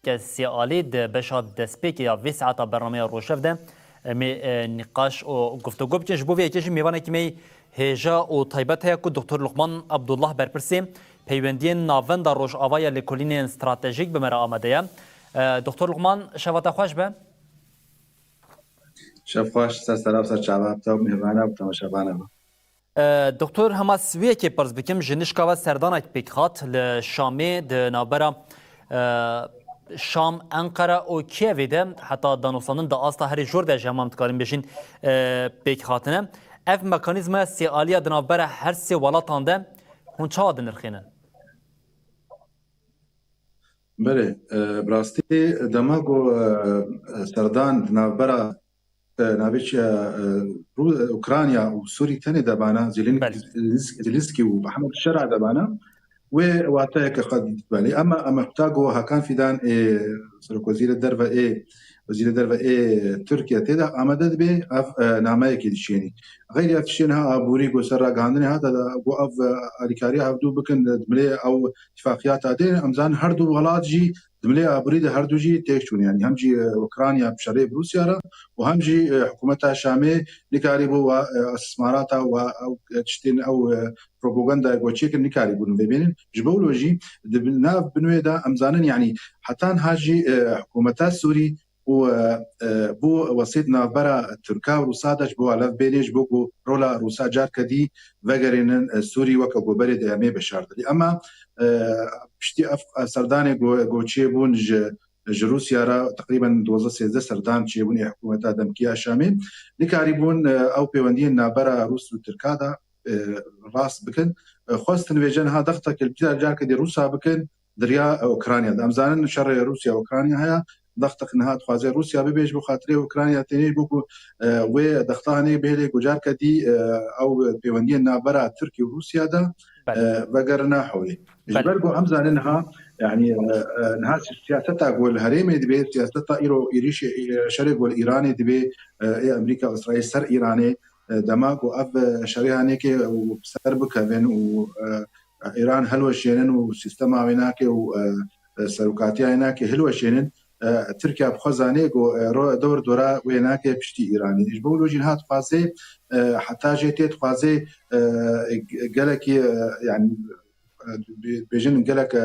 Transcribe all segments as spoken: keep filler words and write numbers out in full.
ke sê alî di beşa destpêkê ya vê saeta bernameya Rojhev de em ê, e, nîqaş û guftûgo bikin. Ji bo vê yekê jî mêvanekî me yî hêja û taybet heye ku Doktor Luqman Abdullah, berpirsê peywendiyên navenda Rojava ya lêkolînên stratejîk, bi me re amade ye. E, Doktor Luqman, şeva te xweş be. Şev xweş, ser sera, ser çava te û mêvana û temaşevana be. E, Doktor, hema wê yekê pirs bikim, ji nişka we serdanek pêk hat li Şamê, di navbera, e, Şam, Enqere û Kievê de, heta danûstandin di asta herî jor de jî hema em dikarin bêjin, e, pêk hatine. Ev mekanîzmaya sê aliya di navbera her sê welatan de hûn çawa dinirxînin? Belê, e, bi rastî dema ku, e, e, serdan di navbera, e, navê çi ye, e, Rû-, e, Ukrayna û Sûrî tenê de bana, Zelin-, Belê. Zelins-, Zelensky û Mehmed Şera de bana, wê wateyeke xwe dît belê. Ama, ama heta ku Hakan Fidan ê Serokwezîrê Derve ê, Wezîrê Derve ê Tirkiye tê de amade dibe, ev, e, nameyekê dişênî. Xeyrî ev tiştê niha aborî ku ser ragihandinê hate de, ku ev, e, alîkariya hevdû bikin, di milê ew îtifaqiyata dê, em zanin her du welat jî di milê aborî de her du jî têk çûn. Yanî hem jî, e, Ukrayna bi şerê bi Rûsya re û hem jî, e, hikûmeta Şamê nikarîbû wa, e, îstîhbarata wa ew, e, tiştên ew, e, propagandayê ku çêkirin nikarîbûn vê bênin. Ji bo wilo jî di bin-, nav binwê de em zanin, yanî heta niha jî, e, hikûmeta Sûrî û, e, e, bû wesît navbera Tirka û Rûsa de ji bo alev bênê, ji bo ku rola Rûsa carke dî vegerînin, e, Sûrî weke ku berê de em ê beşar didî. Ema, e, piştî ev, ev serdanê ku, ku çêbûn ji, ji Rûsya re teqrîben dozdeh sêzdeh serdan çêbûn ê hikûmeta demkî ya Şamê. Nikarîbûn, e, ew pêwendiyên navbera Rûs û Tirka de, e, rast bikin. E, xwestin vêce niha dextek li carke dî Rûsa bikin, di riya, e, Ukrayna de. Em zanin şerê Rûsya Ukrayna heye. Dextek niha dixwaze Rûsya bibe ji bo xatirê Ukrayna tênê ji bo ku, e, wê dexta hanê bihêlê ku carke dî, e, ew pêwendiyên navbera Tirkiye û Rûsya de, Belê. e, vegerine holê. Ji Belê. ber ku em zanin niha, yanî, e, e, niha si-, siyaseta ku li herêmê dibe, siyaseta îro êrîşê, e, şerê ku li Îranê dibe, e, ê Amerîka û Îsraîl ser Îranê, e, dema ku ev, e, şerê hanê ke û ser bikevin û, e, Îran hilweşênin û sîstema wê nake û, e, e, serokatiya wê nake hilweşênin, e, Tirkiye bi xwe zanê ku, e, ro-, dor dora wê nake piştî Îranê. Ji bo wilo jî niha dixwaze, e, heta jê tê dixwaze, e, ge-, gelekî, e, yanî, e, bê-, bêjin gelek, e,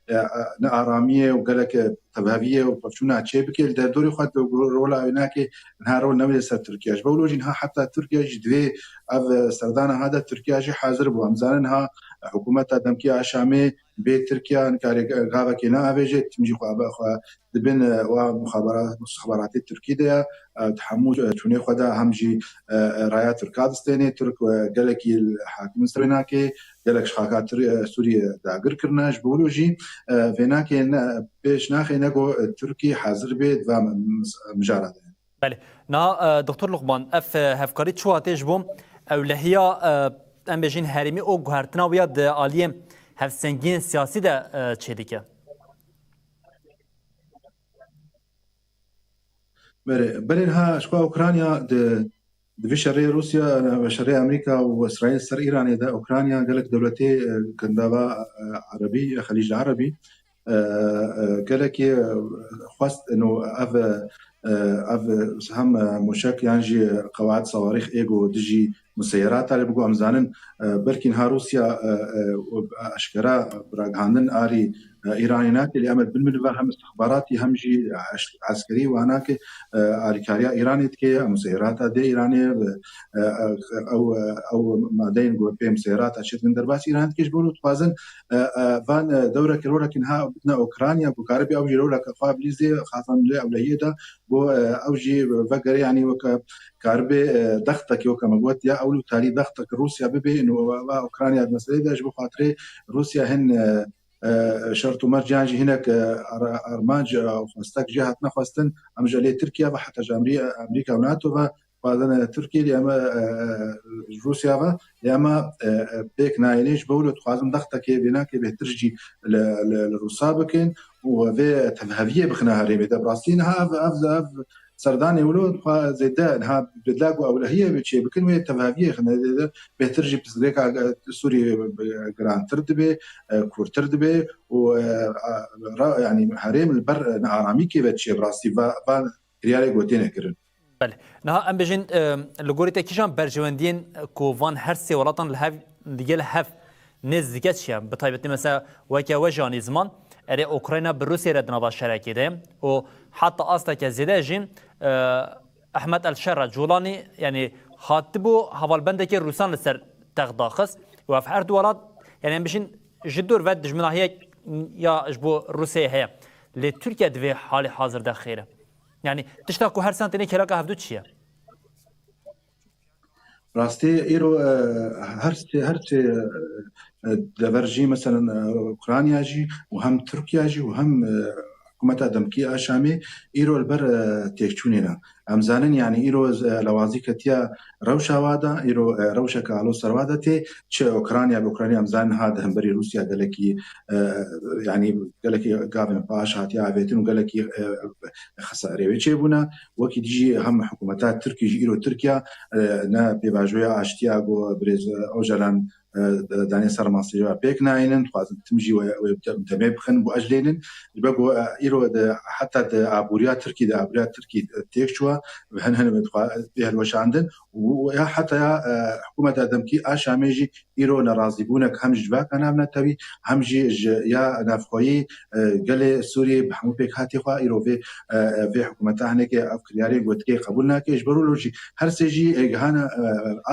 e, nearamiyê û gelek, e, tevheviyê û pevçûna çê bike, li derdorê xwe de rola wê nake, niha rol newê ser Tirkiye. Ji bo wilo jî niha heta Tirkiye jî divê ev, e, serdana ha de Tirkiye jî hazir bû. Em zanin niha hikûmeta demkî ya Şamê bê Tirkiye nikare gavekê neavêje, tim jî xwe be xwe di bin, e, wa muxabara-, muxabaratê Tirkî de ye. E, di hemû, e, çûnê xwe de hem jî, e, e, raya Tirka distênê. Tirk, e, gelekî hakim ser wê nake, gelek ji xaka Tir-, e, Sûriyê dagir kirine. Ji bo wilo jî, e, vê nake ne, pêş naxe ne ku, e, Tirkî hazir bê di va m-, m-, mijara de. Belê. Niha, e, Doktor Luqman, ev, e, hevkarî çi watê ji bo ewlehiya, e, em bêjin herêmî û guhertina wê ya di aliyê hevsengiyên siyasî de, e, çêdike? Belê, belê niha ji xwe Ukrayna di, di vî şerê Rûsya, şerê Amerîka û Îsraîl ser Îranê de Ukrayna gelek dewletê, e, gundava, e, Erebî, Xelîc Erebî, e, e, gelekî, e, xwest ino ev, e, ev hem, e, mûşek yan jî qewaet sawarîx ê ku dijî museyerata lê bigo em zanin, e, belkî niha Rûsya, e, e, eşkera ragihandin arî, e, Îranê nake, lê em ê bin bin ve hem istixbaratî hem jî eş-, eskerî wana ke, e, alîkariya Îranê dike, em museyerata dê Îranê, e, e, ew, e, ew madeyên ku pê museyerata çêdikin derbas Îranê dike, ji bo dixwazin, e, e, van, e, dewreke roleke niha bidine Ukrayna, ku karibe ew jî roleke xwe bilîzê, xasan lê ewlehiyê de, ku, e, ew jî vegere, yanî weke karibe, e, dextekê weke me got, ya ew li talî dextek Rûsya bibe, û va Ukrayna di meseleyê de ji bo xatirê Rûsya hin, e, e, şert û merc yan jî hinek, e, ar-, armanc, e, xwestek jê hatine xwestin, em ji lê Tirkiye ve heta ji Amerî-, Amerîka û nato ve dixwazin, e, Tirkiye lê em, e, e, Rûsya ve lê em, e, e, pêk nayêne ji bo wilo dixwazin dextekê vê nake bêhtir jî li, li, li Rûsa bikin û vê tevheviyê bixine herêmê de. Bi rastî niha ev, ev, ev Serdanê wilo xwe zêde niha bila ku ewlehiyê bi çê bikin wê tevaheviyê xine bêhtir jî pirsgirêka Sûriyê girantir dibe, kurtir dibe û yanî herêm li ber nearamîkê ve çê bi rastî va, va kiryarê gotê nekirin. Belê. Niha em bêjin, e, li gorî te kîjan berjewendiyên ku van her sê welatan li hev, digel hev nêz dike çi ye? Bi taybetî mesela weke we jî anî ziman, erê Ukrayna bi Rûsya re di nava şerekê de ye û heta asteke zêde jî, e, Ehmed El Şera Colanî, yanî hatibû hevalbendekê Rûsan li ser text daxist û ev her du welat, yanî em bêjin ji dûr ve dijminahiyek ya ji bo Rûsyayê heye. Lê Tirkiye di vê halê hazir de xêr e. Yanî tişta ku her san têne kêleka hevdu çi ye? Rastî îro, e, her sê, her sê, e, dever jî, meselen, e, Ukrayna jî û hem Tirkiye jî û hem, e, hikûmeta demkî a Şamê îro li ber, e, têkçûnê ne. Em zanin, yanî îro, e, lewazî ketiya rewşa wa de, îro, e, rewşeke alo ser wa de tê, çi Ukrayna bi Ukrayna em zanin ha di hemberî Rûsya gelekî, e, yanî gelekî gavên paş hatiye avêtin û gelekî, e, xesarê wê çêbûne. Wekî dijî hem hikûmeta Tirkî jî îro Tirkiye, e, ne pêvajoya aştiya ku birêz, e, Ocalan, e, danê ser maseyê ve pêk nayînin, dixwazin tim jî wê, wê demê bixin bo eclênin. Ji ber ku, e, îro de heta di aboriya Tirkî de, aboriya Tirkî, e, têk çûwa, hin hin dixwa-, bê hilweşandin. Û ya heta ya, e, hikûmeta demkî a Şamê jî îro nerazîbûnek hem ji civaka navnetewî, hem jî ji ya navxweyî, e, gelê Sûriyê bi hemû pêkhatî xwe îro vê, e, e, vê hikûmeta hinekê ev kiryarê gotikê qebûl nake. Ji ber wilo jî her sê jî, e, gihana, e,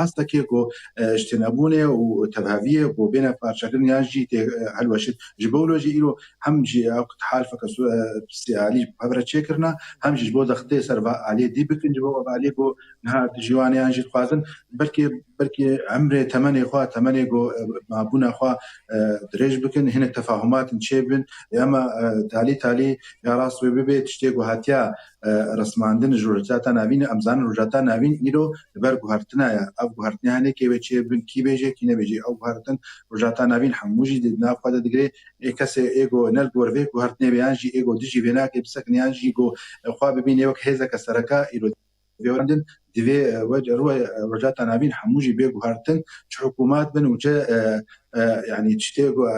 astekê ku, e, ji tênebûnê û tevheviyê ku bêne parçekirin yan jî tê, e, hilweşit. Ji bo wilo jî îro hem jî ew halfeke Sû-, e, siyalî hev re çêkirina, hem jî ji bo dextê ser va aliyê dî bikin, ji bo ev aliyê ku niha dijî wan yan jî dixwazin, belkî belkî emrê temenê xwe, temenê ku, e, mabûna xwe, e, dirêj bikin, hinek tefahumatin çêbin. Ema, e, talî talî ya rast wê bibe tiştê ku hatiya, e, resmandin ji Rojhilata Navîn, em zanin Rojhilata Navîn îro li ber guhertina ye. Ev guhertina hinekê wê çêbin, kî bêje, kî nebêje. Ew guhertin Rojhilata Navîn hemû jî di nav xwe de digire. Ê kesê ê ku ne li gor vê guhertinê be yan jî ê ku dijî vê nake bisekine yan jî ku, e, xwe bibîne wek hêzeke sereke îro vê werandin divê, e, we, ruwe, e, Rojhilata Navîn hemû jî bê guhertin, çi hikûmat bin û çi, e, e, yanî tiştê ku, e,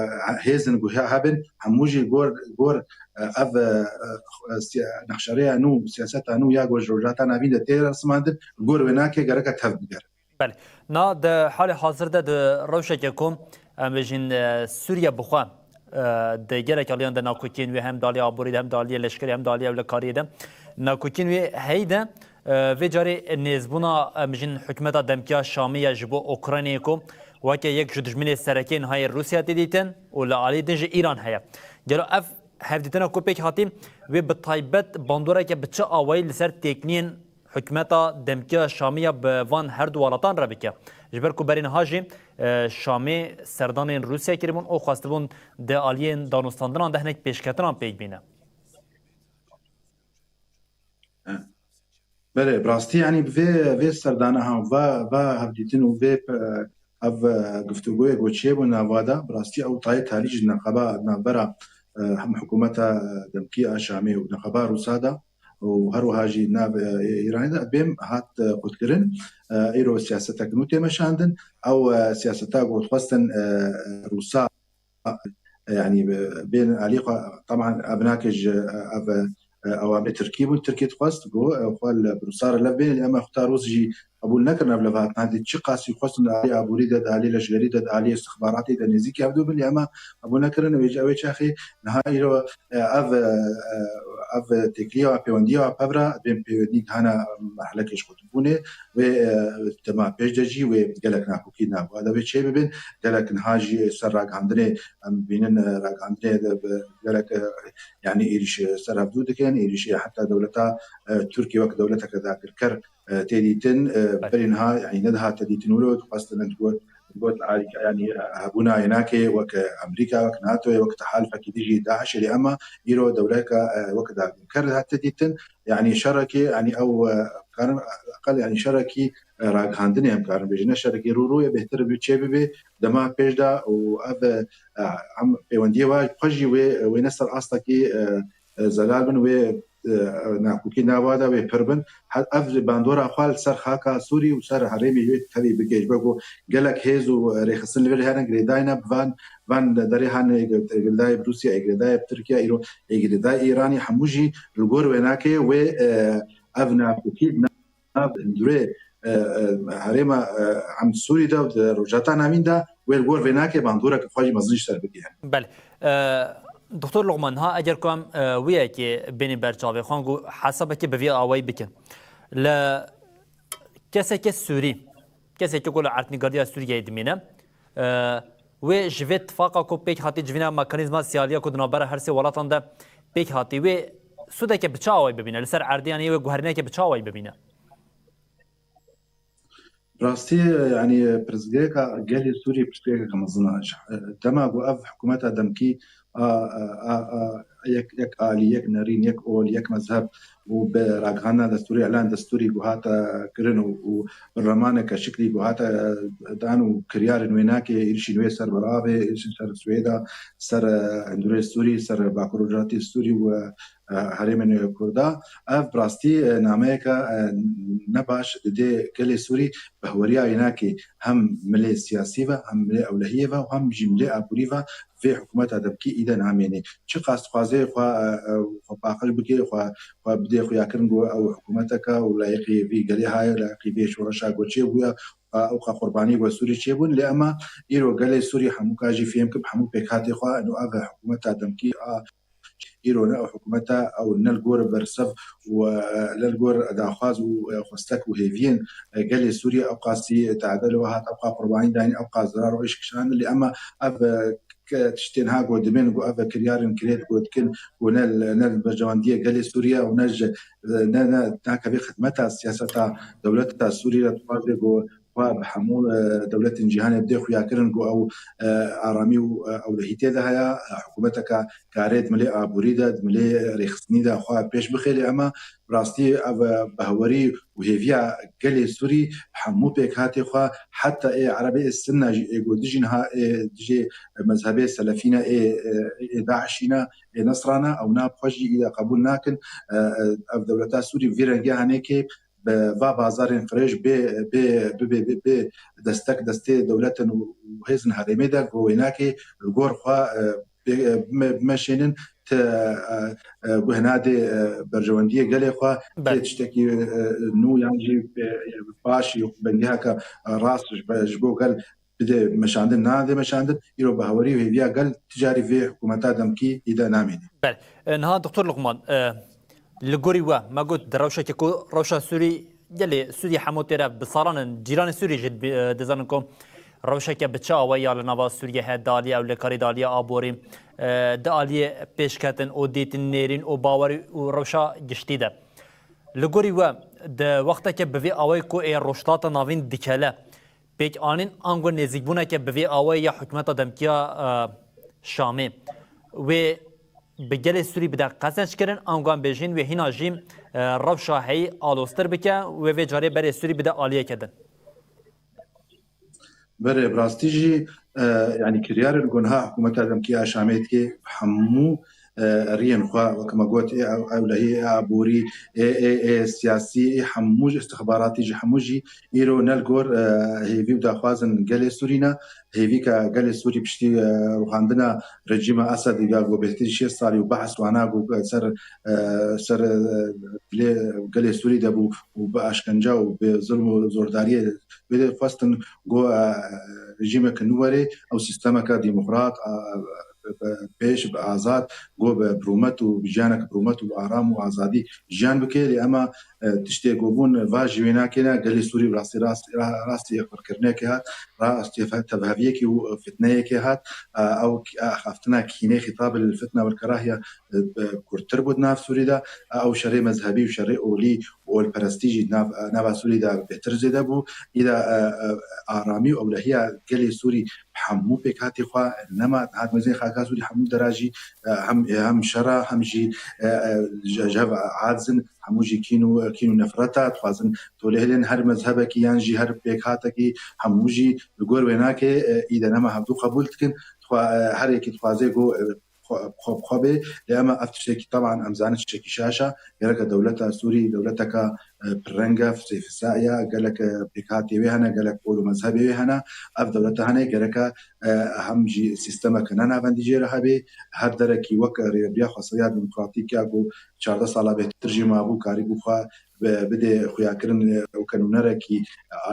hêzin ku he-, hebin, hemû jî gor, gor, e, ev, e, e, siya-, nexşerêya nû, siyaseta nû ya ku ji Rojhilata Navîn de tê resmandin, gor wê nake gereke tev bigerin. Belê. Na di halê hazir de di rewşeke ku em bêjin, e, Sûriye bi xwe, e, di gelek aliyan de nakokiyên wê hem di aliyê aborî de hem di aliyê leşkerî hem di aliyê ewlekariyê de nakokiyên wê heyî de, e, vê carê nêzbûna, em bêjin, hikûmeta demkî ya Şamê ye ji bo Ukraynayê ku weke yek ji dijminê serekê niha yê Rûsya tê dîtin û li alî din jî Îran heye. Gelo ev hevdîtina ku pêk hatî wê bi taybet bandoreke bi çi awayî li ser têkniyên hikûmeta demkî ya Şamî ya bi van her du welatan re bike. Ji ber ku berê niha jî, e, Şamê serdanên Rûsya kiribûn û xwestibûn di aliyên danûstandinan de hinek pêşketinan pêk bîne. Belê, bi rastî, yanî bi vê, vê serdana ha, va, va hevdîtin û vê, e, ev, e, guftûgoyê ku çêbû nava de, bi rastî ew tayê talî ji neqeba, navbera, e, hem hikûmeta, e, demkî a Şamê û neqeba Rûsa de, û her wiha jî nav, e, Îranê de bêm hat, e, qutkirin. E, îro siyasetek nû tê meşandin. Ew, e, siyaseta ku dixwestin, e, e, Rûsa, e, yanî, e, bên alî xwe, teban ev nake ji, e, ev, e, ewamê Tirkî bûn. Tirkî dixwest ku, e, xwe li Rûsa re lev bêne, lê ema xwe ta Rûs jî qebûl nekirin ev levhatina. Dî çi qasî xwestin li alî aborî de, di alî leşgerî de, di alî istixbaratê de nêzîkî hevdû bin, lê ema qebûl nekirin. Wê, ew ê çaxê niha îro, e, ev, e, e, ev têkiliya, pêwendiya pevra bên pêwendî gihana merhelekê ji xwe bûnê. Wê, e, dema pêş de jî wê gelek nakokî nava de wê çê bibin. Gelek niha jî ser ragihandinê em bînin, e, ragihandinê de bi gelek, e, yanî êrîş, e, ser hevdû dikin, êrîşê heta dewleta, e, Tirkiye wek dewleteke dagirker, e, tê dîtin, e, Belê. Berî niha, yanî nedihate dîtin wilo, dixwestin digot, digot alîka, yanî, e, hebûna yê nake wek, e, Amerîka, wek NATOyê, wek tehalifekî dijî DAIŞê, lê ema îro dewleka, e, wek dagirker dihate dîtin. Yanî şerekî, yanî ew, e, karin, eqel, yanî şerekî, e, ragihandinê em karin bêjin. Ne şerekî rû rû yê bêhtir bi çê bibe, dema pêş de û ev, e, em pêwendiyê wa xwe jî wê, wê ne ser astekî, e, e, zelal bin, wê e, nakokî nava de wê pir bin. He-, ev bandora xwe li ser xaka Sûrî û ser herêmê wê tevî bike. Ji ber ku gelek hêz û rêxistin li vir herin girêdayî ne, bi van, van derê han ê girêdayî bi Rûsya, ê girêdayî bi Tirkiye, îro ê girêdayî Îranî, hemû jî li gor wênakê wê, e, ev nakokî nav hundirê, e, e, herêma, e, em Sûrî de, di Rojhilata Navîn de, wê li gor vê nake bandoreke xwe jî mezin ji ser bigihîne. Belê. E, Doktor Luqman, ha eger ku em, e, wê yekê bênî ber çavê xwe, ku hesabekê bi vî awayî bikin. Li keseke Sûrî, kesekî ku li erdnîgardiya Sûriyeyê dimîne, e, wê ji vê tifaqa ku pêk hatî, civîna mekanîzma siyaliya ku di navbera her sê welatan de pêk hatî, wê sûdeke bi çi awayî bibîne? Li ser erdê, yanî wê guherîneke bi çi awayî bibîne? Rastî, yanî pirsgirêka gelê Sûrî pirsgirêkeke mezin e. Dema ku ev hikûmeta demkî a, a, a, a, yek, yek alî, yek nerîn, yek ol, yek mezheb û bi ragihandina destûrê, îlan destûrî ku hate kirin û, û berlemaneke şiklî ku hate dan û kiryarên wênakê, êrişîn wê ser Beravê, êrişîn ser Swêda, ser, e, hundirê Sûrî, ser Bakur Rojhilatê Sûrî û, e, e, herêmên Kurda. Ev bi rastî, e, nameyeke, e, ne baş didê gelê Sûrî bi heweriya wênakê hem milê siyasî ve, hem milê ewlehiyê ve û hem jî milê aborî ve vê hikûmeta demkî îde namênê. Çiqas dixwaze xwe, e, e, xwe paqij bike, xwe, xwe bidê xuyakirin ku ew hikûmeteke û layiqî vî gelê haye, layiqî vê şoreşa ku çêbûye, e, ewqa qurbanî ku Sûrî çêbûn. Lê ema îro gelê Sûrî hemû ka jî fêm kir, bi hemû pêkhatê xwe, ino ev hikûmeta demkî a îro ne ew hikûmeta ew ne li gor bersiv û, e, ne li gor daxwaz û, e, xwestek û hêviyên, e, gelê Sûrî ewqasî tade li we hat, ewqa qurbanî dayîn, ewqa zirar û êş kişand. Lê ema ev, e, ke tiştên ha got dibên, got ev kiryarên kirêt got dikin, got ne, ne berjewendiyê gelê Sûrî ye û ne ji, e, ne, ne, nakeve xidmeta siyaseta dewleta Sûrî re dixwaze got xwe bi hemû, e, dewletên cîhanê bidê xuyakirin ku ew, e, aramî û, e, ewlehî tê de heye, e, hikûmeteke karê di milê aborî de, di milê rêxistinî de xwe pêş bixê. Lê ema bi rastî ev, e, bi hewerî û hêviya gelê Sûrî hemû pêkhatê xwe, heta ê Erebê ê Sinne jî ê ku dijî niha ê dijê mezhebê Selefî ne, ê, ê, ê Daişî ne, ê Nesra ne, ew nav xwe jî îde qebûl nakin. E, e, ev dewleta Sûrî vî rengî hanêkê bi va bazarên firêj bê, bê, bibê, bê, bê destek destê dewletin û, û hêzin herêmê de, ku wênakê li gor xwe, e, bê, e, bime-, bimeşênin, ti, e, e, guh nadê, e, berjewendiyê gelê xwe, tê Belê. tiştekî, e, nû yan jî, e, baş û bengeheke rast ji be-, ji bo gel bide meşandin, nadê meşandin, îro bi hewerî û hêviya gel ti carî vê hikûmeta demkî îde namîne. Belê. E, niha Doktor Luqman, e, li gorî we, me got di rewşeke ku rewşa Sûrî, gelê Sûrî hemû têre bi salan in, cîranê Sûrî jî bi-, e, dizanin ku rewşeke bi çi awayî ya li nava Sûriyê heye, di aliyê ewlekarî, di aliyê aborî, e, di aliyê pêşketin û dîtin nêrîn û bawerî û rewşa giştî de. Li gorî we, di wexteke bi vê awayî ku ê Rojhilata Navîn dikele, pêkanîn ango nêzîkbûneke bi vê awayî ya hikûmeta demkî ya, e, Şamê wê bi gelê Sûrî bide qezenc kirin, ango em bêjin wê hîna jî, e, rewşa heyî aloztir bike, wê vê carê berê Sûrî bide aliyeke din? Berê, bi rastî jî, e, yanî kiryarên ku niha hikûmeta demkî ya Şamê dike, hemû, e, riyên xwe, wek me got, ê ew-, ewlehî, ê aborî, ê, ê, ê siyasî, ê hemû jî, istixbaratî jî, hemû jî îro ne li gor, e, hêvî û daxwazên gelê Sûrî ne. Hêvîka gelê Sûrî piştî, e, rûxandina rejîma Esedî ya ku bêhtir ji şêst salî û behs wana ku ser, e, ser, e, dilê gelê Sûrî de bû û bi aşkenca û bi zulm û zordariyê wê de xwestin ku, e, rejîmeke nû were, ew sîstemeke demokrat, e, bi, bi pêş, bi azad, ku bi, bi rûmet û bi jiyanek bi rûmet û aram û azadî jiyan bike. Lê ema, e, tiştê ku bûn va jî wê nakêne, gelê Sûrî bi rastî rast, ra-, rastî yekpirkirinekê hat, rastî fe-, tevheviyekî û fitneyekê hat. E, ew k-, e, axaftina kînê, xîtab el fitne vel kerahiye, e, bi kurtir bû di nav Sûrî de. E, ew şerê mezhebî û şerê olî û olperestî jî nav, nava Sûrî de bêhtir zêde bû. Îda, e, e, aramî û ewlehiya gelê Sûrî bi hemû pêkhatî xwe nema, niha mezên xaka Sûrî hemû dera jî, e, hem, hem şera, hem jî, e, e, ji, ji hev aciz in, hemû jî kîn û, kîn û nefreta dixwazin tolê hilên her mezhebekî yan jî her pêkhatekî, hemû jî li gor wê nake, e, îde nema hevdû qebûl dikin. Dixwa-, e, her yekî dixwaze ku, e, xwe, xwe, xwe bê. Lê ema ev tiştekî, teban em zanin tiştekî şaş e. Gereke dewleta Sûrî, dewleteke, e, pirreng e, fizê fisa ye, gelek, e, pêkhatê wê hene, gelek ol û mezhebê wê hene. Ev dewlete hene, gereke, e, hem jî sîstemeke ne navendî jê re hebe, her derekî wek rêvebiriya xweseriya demokratîk ya ku çardeh sala bêhtir jî mabû, karîbû xwe bi-, bidê xuyakirin, e, weke nûnerekî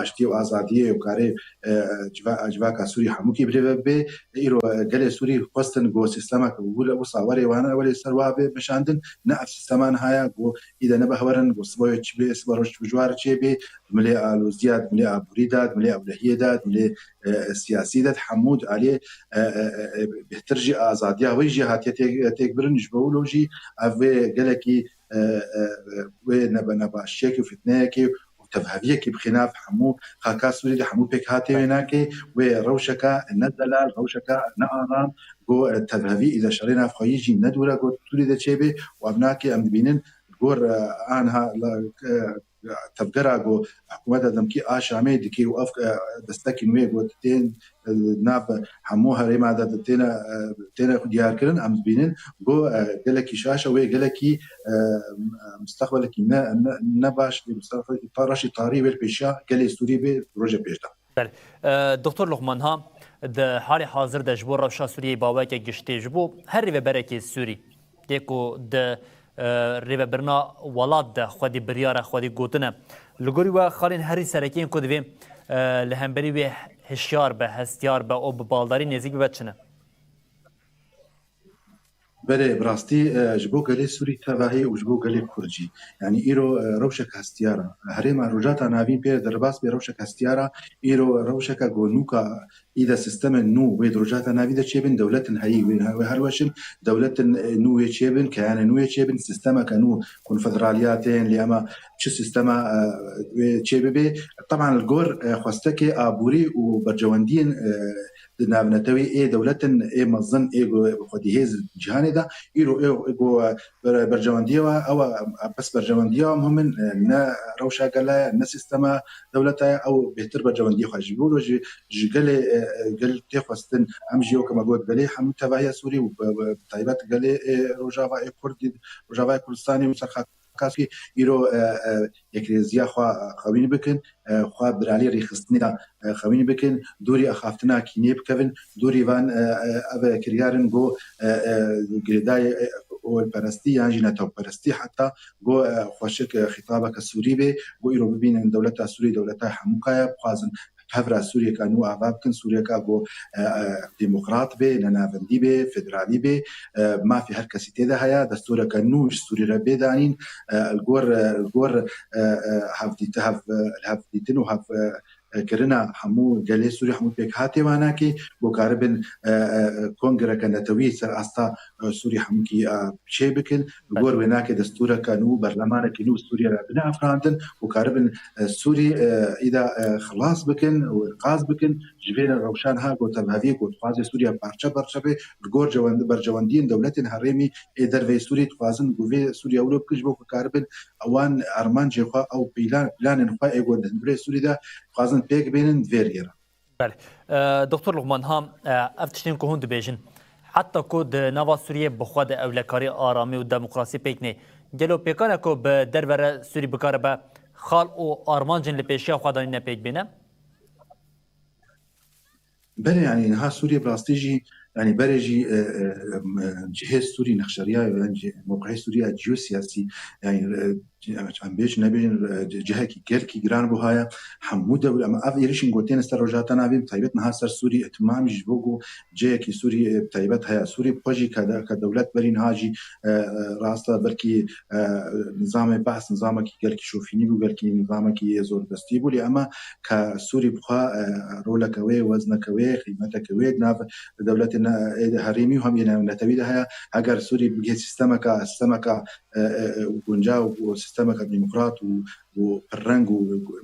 aştiyê û azadiyê û karê, e, civa-, civaka Sûrî hemûkî bi rê ve bibê. Îro, e, gelê Sûrî xwestin ku sîstemek wile, wisa were wane, welê ser wa bê meşandin, ne ev sîsteman haya ku îde nebe hewerin, ku siba wê çi bê, siba roj çi bi ji wa re çê bê, di milê aloziya, di milê aborî de, di milê ewlehiyê de, di milê, e, siyasî de, di hemû di aliyê, e, e, e, e, bêhtir jî azadiya wê jî hatiye têk, têk birin, ji bo wilo jî ev wê gelekî, e, e, e, wê nebe-, nebaşiyekî û fitneyekî û tevheviyekî bixî nav hemû xaka Sûrî de, hemû pêkhatê wê nake, wê rewşeke ne zelal, rewşeke ne aram, ku, e, tevhevî îde şerê navxweyî jî ne dûre ku Sûrî de çêbê û ev nake em dibînin gor, e, anha, e, tevgera ku hikûmeta demkî a Şamê dike û ev, e, destekên wê ku tên, e, nav hemû herêma de têne, e, têne diyarkirin, em dibînin ku, e, gelekî şaş e, wê gelekî, e, mustaqbelekî ne, ne, ne baş, mustaqbelekî ta reşî tarî wê li pêşiya gelê Sûrî bê rojê pêş de. Belê. E, Doktor Luqman, ha, di halê hazir de ji bo rewşa Sûriyeyê baweke giştî, ji bo her rêveberekî Sûrî, yê ku di, e, rêvebirina welat de xwedî biryar e, xwedî gotin e. Li gorî we xalên herî sereke yên ku divê, e, li hemberî wê hişyar be, hestiyar be û bi baldarî nêzîk bibe çi ne? Belê, bi rastî, e, ji bo gelê Sûrî tevahî û ji bo gelê Kurd jî. Yanî îro, e, rewşek hestiyar e. Herêma Rojhilata Navîn pê re derbas bê rewşek hestiyar e. Îro rewşeke ku nûka î de sîstemên nû wê di Rojhilata Navîn de çêbin, dewletin heyî wê, wê herweşin, dewletin, e, nû wê çêbin, keyanên nû wê çêbin, sîstemeke nû konfederaliyatên, lê ema çi sîstema, e, wê çêbibe. Teban li gor, e, xwestekê aborî û berjewendiyên, e, di navnetewî ê dewletin ê mezin ê ku xwedî hêz cîhanê de, îro ê ku ber-, berjewendiyê we ew e, bes berjewendiya we muhim in, e, ne rewşa gele ye, ne sîstema dewleta ye, ew bêhtir berjewendiyê xwe ji bo ji, ji gelê, e, e, gel tê xwestin, em jî weke me got gelê hemû tevahiya Sûrî û bi, bi taybet gelê, e, Rojava ê Kurd, Rojavayê Kurdistanê û ser xaka Sûrî îro, e, e, yekrêziya xwe xewîn bikin, e, xwe biralî rêxistinê de, e, xewîn bikin, dûrî axaftina kînê bikevin, dûrî van, e, e, ev kiryar in ku, e, e, girêdayê, e, olperestî yan jî netewperestî heta ku, e, xweşik, e, xîtabeke Sûrî bê, ku îro bibînin dewleta Sûrî dewleta hemûka ye, bixwazin hevra Sûriyeka nû ava bikin, Sûriyeka ku, e, e, demokrat bê, nenavendî bê, federalî bê, e, mafê her kesî tê de heye, destûreke nû ji Sûrî re bê danîn, e, li gor, e, li gor, e, e, hevdîti-, hev-, e, hevdîtin û hev, e, e, kirina hemû gelê Sûrî, hemû pêkhatê wanakê, ku karibin, e, e, e, kongreke netewî ser asta, e, Sûrî hemûkî, e, çê bikin. Li gor wênakê destûreke nû, berlemanekî nû Sûriye re bine afirandin û karibin, e, Sûrî, e, îda, e, xilas bikin û înqaz bikin ji vê rewşan ha ku tevhevî ku dixwaze Sûriye parçe parçe be, li gor cewend-, berjewendiyên dewletên herêmî ê derveyî Sûrî dixwazin ku vê Sûriye wilo bikin ji bo ku karibin ewan armancên xwe ew pîlan, planên xwe ê ku di hundirê Sûrî de dixwazin pêk bênin di vê riyê re. Belê. E, Doktor Luqman, ha, e, ev tiştên ku hûn dibêjin, heta ku di nava Sûriyê bi xwe de ewlekarî, aramî û demokrasî pêk nê, gelo pêkan e ku bi derve re Sûrî bikare be xal û armancên li pêşiya xwe danîne pêk bêne? Belê, yanî niha Sûriyê bi rastî jî, yanî berê jî, e, e, em, e, cihê Sûrî nexşeriya, yanî cih-, mewqihê Sûrî ya ciyosiyasî, yanî, e, Em bêjin nebêjin, e, cihekî gelkî giran bû haya hemû dewle. Em ev êrişên ku tên li ser Rojhilata Navîn, bi taybet niha ser Sûrî, ihtimam jî ji bo ku cihekî Sûrî, e, bi taybet heye. Sûrî bi xwe jî ke de-, ke dewlet berî niha jî, e, e, rast e, belkî, e, nizamê behs, nizamekî gelkî şofînî bû, gelkî nizamekî zorbestî bû, lê ema ke Sûrî bi xwe, e, roleke wê, wezneke wê, qîmeteke wê di nav dewletê ne-, ê herêmî û hem yê ne-, netewî de heye. Heger Sûrî bigihê sîstemeke, sîstemeke e, e, e, guncaw û sîstemeke demokrat û, û pirreng û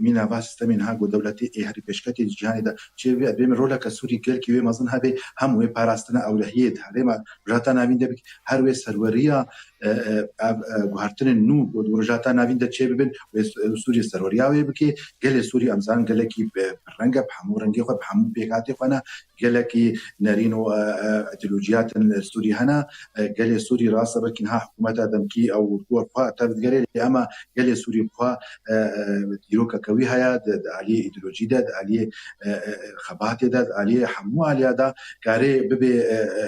mîna va sîstemê niha ku dewletê ê herî pêşketê di cîhanê de çêbibê, divê min roleke Sûrî gelkî wê mezin hebe, hem wê parastina ewlehiyê di herêma Rojhilata Navîn de bike, her wê serweriya, e, e, ev, e, guhertinên nû ku di Rojhilata Navîn de çêbibin, wê Sû-, Sûrî serweriya wê bike. Gelê Sûrî em zanin gelekî bi, bi reng e, bi hemû rengê xwe, bi hemû pêkhatê xwe ne, gelekî nerîn û, e, e, îdeolojiyatên li Sûrî hene. E, gelê Sûrî rast e, belkî niha hikûmeta demkî ew li gor xwe tev digerê, lê ema gelê Sûrî bi xwe, e, e, dîrokeke wî heye, di, di aliyê îdeolojî de, di aliyê, e, e, e, xebatê de, di aliyê hemû aliya de karê bibê, e, e,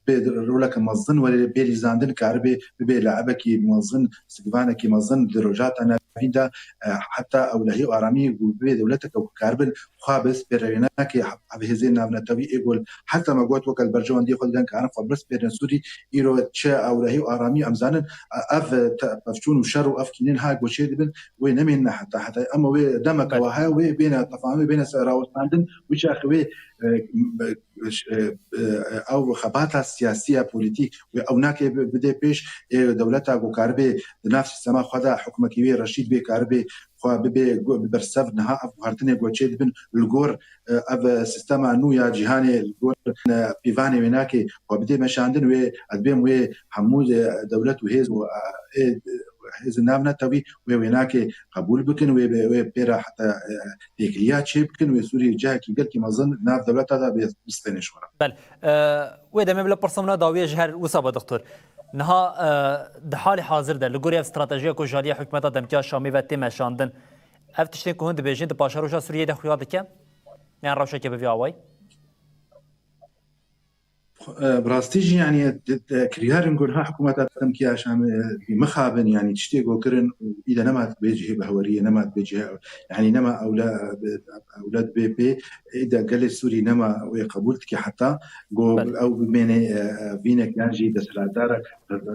bê roleke mezin were bê lîzandin, karibê bibê le'ebekî mezin, sigivanekî mezin di Rojhilata Navîn de, e, heta ewlehî û aramî û bibê dewleteke ku karibin xwe bispêre wênakê, ev hêzên navnetewî ê gol heta me got weke li berjewendiyê xwe didan karin xwe bispêrin Sûrî, îro çi ewlehî û aramî em zanin, e, ev te-, pevçûn û şer û ev kînên ha goçê dibin, wê nemênine heta, heta ema wê demeke Belê. wa heye, wê bêne tefahemê, bêne ser rawestandin, wî çaxê wê, e, e, e, ew xebata siyasî ya polîtîk wê ew nake bi-, bidê pêş, ê dewleta ku karibê di nav sîstema xwe de hukmekî wê reşîd bê, karibê xwe bibê gu-, bi bersev niha ev guhertinê ku çê dibin li gor, e, ev sîstema nû ya cîhanê li gor, e, pîvanê wê nake xwe bidê meşandin wê, ez bêm wê hemû, e, dewlet û hêz û, e, ê, hêzên navnetewî wê wênakê qebûl bikin, wê, wê pê re heta, e, têkiliya çê bikin, wê Sûrî cihekî gelkî mezin nav dewleta de bê, bistêne ji xwe re. Bel, e, wê demê bila pirsa min a dawiyê ji her wisa be, doktor. Niha, e, di halê hazir de, li gorî ev stratejiya ku ji aliyê hikûmeta demkî ya Şamê ve tê meşandin, ev tiştên ku hûn dibêjin di paşeroja Sûriyeyê de xuya dike? Yan rewşeke bi vî awayî? E, bi rastî jî, yanî, di, di, kiryarên ku niha hikûmeta demkî ya Şamê, e, mixabin, yanî, tiştê ku kirin û îde nema dibê cihê behweriyê, nema dibê cihê, yanî, nema ewle, e, ewle dibê pê, îde gelê Sûrî nema wê qebûl dike heta ku Belê. ew bimêne, e, e, vînek yan jî desthilatdar,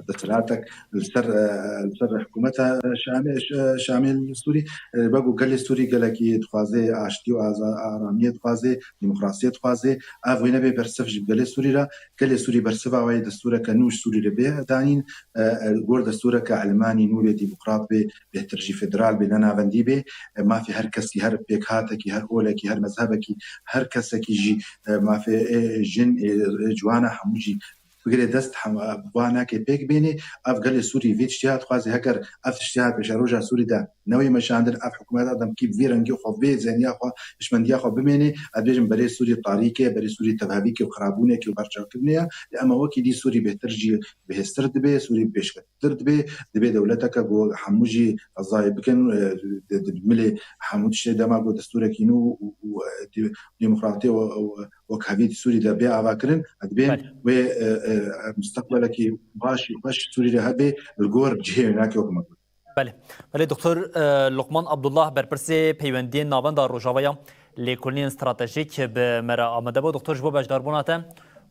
desthilatek li ser, e, li ser hikûmeta Şamê, Ş-, Şamê li Sûrî, e, wek ku gelê Sûrî gelekî dixwaze aştî û aza-, aramiyê dixwaze, demokrasiyê dixwaze, ev wê nebe bersiv ji gelê Sûrî re. Gelê Sûrî bersiva wê destûreke nû ji Sûrî re bê danîn, e, e, gor destûreke elmanî nû bê, demokrat bê, bêhtir jî federal bê, ne navendî bê. E, mafê her kesî, her pêkhatekî, her olekî, her mezhebekî, her kesekî jî, e, mafê, e, jin, e, e, ciwana hemû jî bigire dest, hem, e, bi wanakê pêk bênê. Ev gelê Sûrî vê tiştiya dixwaze, heger ev tiştiya pêşeroja Sûrî de newê meşandin, ev hikûmeta demkî vê rengê xwe, vê zeniya xwe, hişmendiya xwe bimênê, ez bêjim berê Sûrî tarîk e, berê Sûrî tevhevîkê û xirabûnekê û berçavkirinê ye. Lê ema wekî dî Sûrî bêhtir jî, bihêztir dibe, Sûrî pêşketir dibe, dibe dewleteke ku hemû jî qezayê bikin, e, di, di milê hemû tiştê dema ku destûrekî nû û, û, e, di-, demokratî û, û wekhevî di Sûrî de bê avakirin, ez dibêm Belê. wê, e, e, mustaqbelekî baş û xweş Sûrî de hebe li gor cihê wênakê wek me got. Belê. Belê, Doktor, e, Luqman Abdullah, berpirsê peywendiyên navenda Rojava ya Lêkolînên Stratejîk bi me re amade bû. Doktor, ji bo beşdarbûna te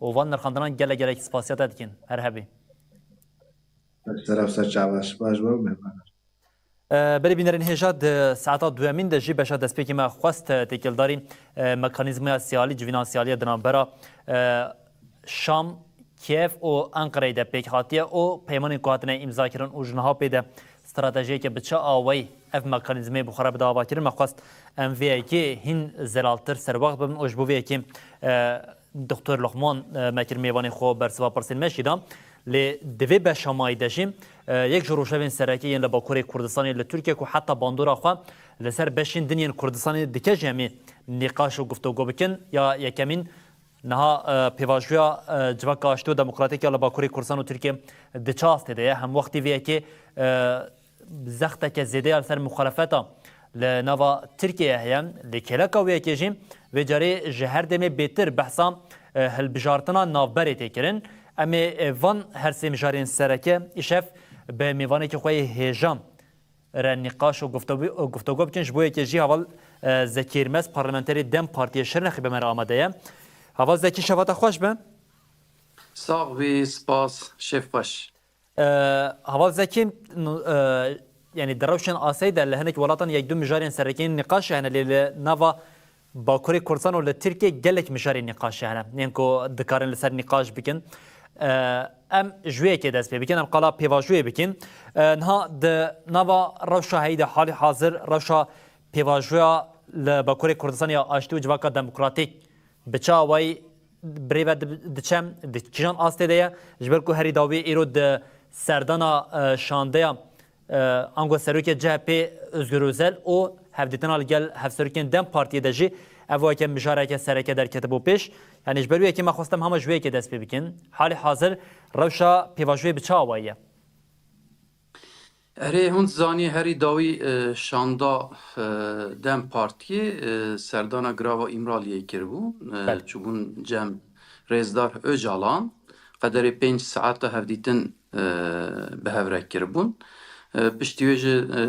û van nirxandinan gelek gelek spasiya te dikin. Her hebî. Ser ev ser çabaş baş bû, mêvan. E, belê bînerên hêja, di saeta duyemîn de jî beşa destpêkê me xwest, e, têkildarî, e, mekanîzmaya siyalî, civîna siyalî ya di navbera, e, Şam, Kiev û Enqereyê de pêk hatiye û peymanên ku hatine îmzakirin û ji niha pê de stratejiyeke bi çi awayî ev mekanîzmayê bi xwe re bide avakirin. Me xwest em vê yekê hîn zelaltir serwext bibin û ji bo vê yekê, e, Doktor Luqman, e, me kir mêvanê xwe, bersiva pirsên me jî da. Lê di vê beşa mayî de jî, e, yek ji rojevên sereke yên li Bakurê Kurdistanê li Tirkiye ku heta bandora xwe li ser beşên din yên Kurdistanê dike jî em ê nîqaş û guftûgo bikin. Ya yekemîn, niha, e, pêvajoya, e, Civaka Aştî û Demokratîk ya li Bakurê Kurdistan û Tirkiye di çi astê de ye? Hemwextî vê yekê, e, zexteke zêde ya li ser muxalefeta li nava Tirkiyeyê heye. Lê kêleka wê yekê jî vê carê ji her demê bêtir behsa, e, hilbijartina navberê tê kirin. Em ê, e, van her sê mijarên sereke îşev bi mêvanekî xwe yê hêja re nîqaş û guftogî-, guftego bikin. Ji bo yekê jî heval, e, Zekî Êrmez, parlamenterê dem Partiyê Şirnexê bi me re amade ye. Heval Zekî, şeva te xweş be. Sax bî, spas, şev xweş. E, Heval Zekî, n-, e, yanî di rewşên asayî de li hinek welatan yek du mijarên sereke yên nîqaşê hene, lê li nava Bakurê Kurdistan û li Tirkiye gelek mijarên nîqaşê hene, yên ku dikarin li ser nîqaş bikin. E, em ji wê yekê dest pê bikin, em qala pêvajoyê bikin. E, niha di nava rewşa heyî de halî hazir rewşa pêvajoya li Bakurê Kurdistanê ya aştî û civaka demokratîk bi çi awayî birêve di-, diçe, di kîjan astê de ye? Ji ber ku herî dawî îro di serdana, e, şandeya, e, ango serokê C H P Özgür Özel û hevdîtina li gel hevserokên DEM Partiyê de jî ev weke mijareke sereke derketibû pêş. Yanî ji ber wê yekê me xwestem hema ji wê yekê dest pê bikin. Halî hazir rewşa pêvajoyê bi çi awayî ye? Erê, hûn dizanî herî dawî, e, şanda, e, DEM Partiyê, e, serdana girava Îmraliyê kiribû. E, Belê. Çûbûn cem Rêzdar Ocalan, qederê pênc saeta hevdîtin, e, bi hev re kiribûn. E, piştî wê jî, e,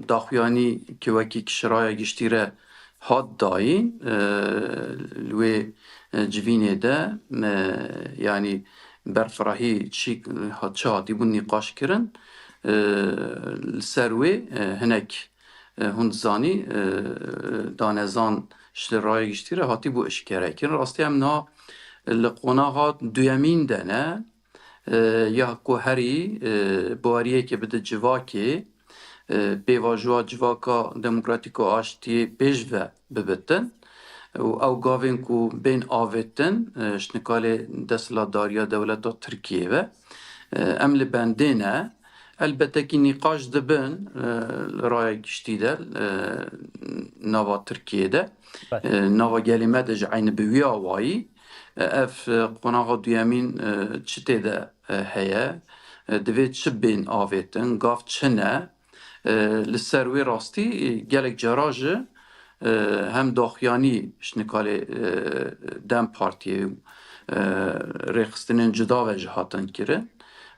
daxuyanî ki wekî kişiraya giştî re hat dayîn, e, li wê, e, civînê de, e, yanî berfirehî çi, çi hatîbûn nîqaş kirin, e, li ser wê, e, hinek, e, hûn dizanî, e, danezan ji raya giştî re hatîbû eşkere kirin. Rastî em niha li qonaxa duyemîn de ne, e, ya ku herî, e, baweriyekê bide civakê, e, pêvajoya civaka demokratîk û aştiyê pêş ve bibitin û ew gavên ku bên avêtin, e, ji nikalê desthilatdariya dewleta Tirkiyê ve, e, em li bendê ne. Elbette kî nîqaş dibin, e, li raya giştî de, e, nava Tirkiyê de, Belê. e, nava gelê me de ji eynî bi wî awayî, e, ev, e, qonaxa duyemîn, e, çi tê de, e, heye, e, divê çi bên avêtin, gav çi ne, e, li ser wê rastî, e, gelek cara jî, e, hem daxuyanî ji nikalê, e, DEM Partiyê û, e, rêxistinên cuda ve jî hatin kirin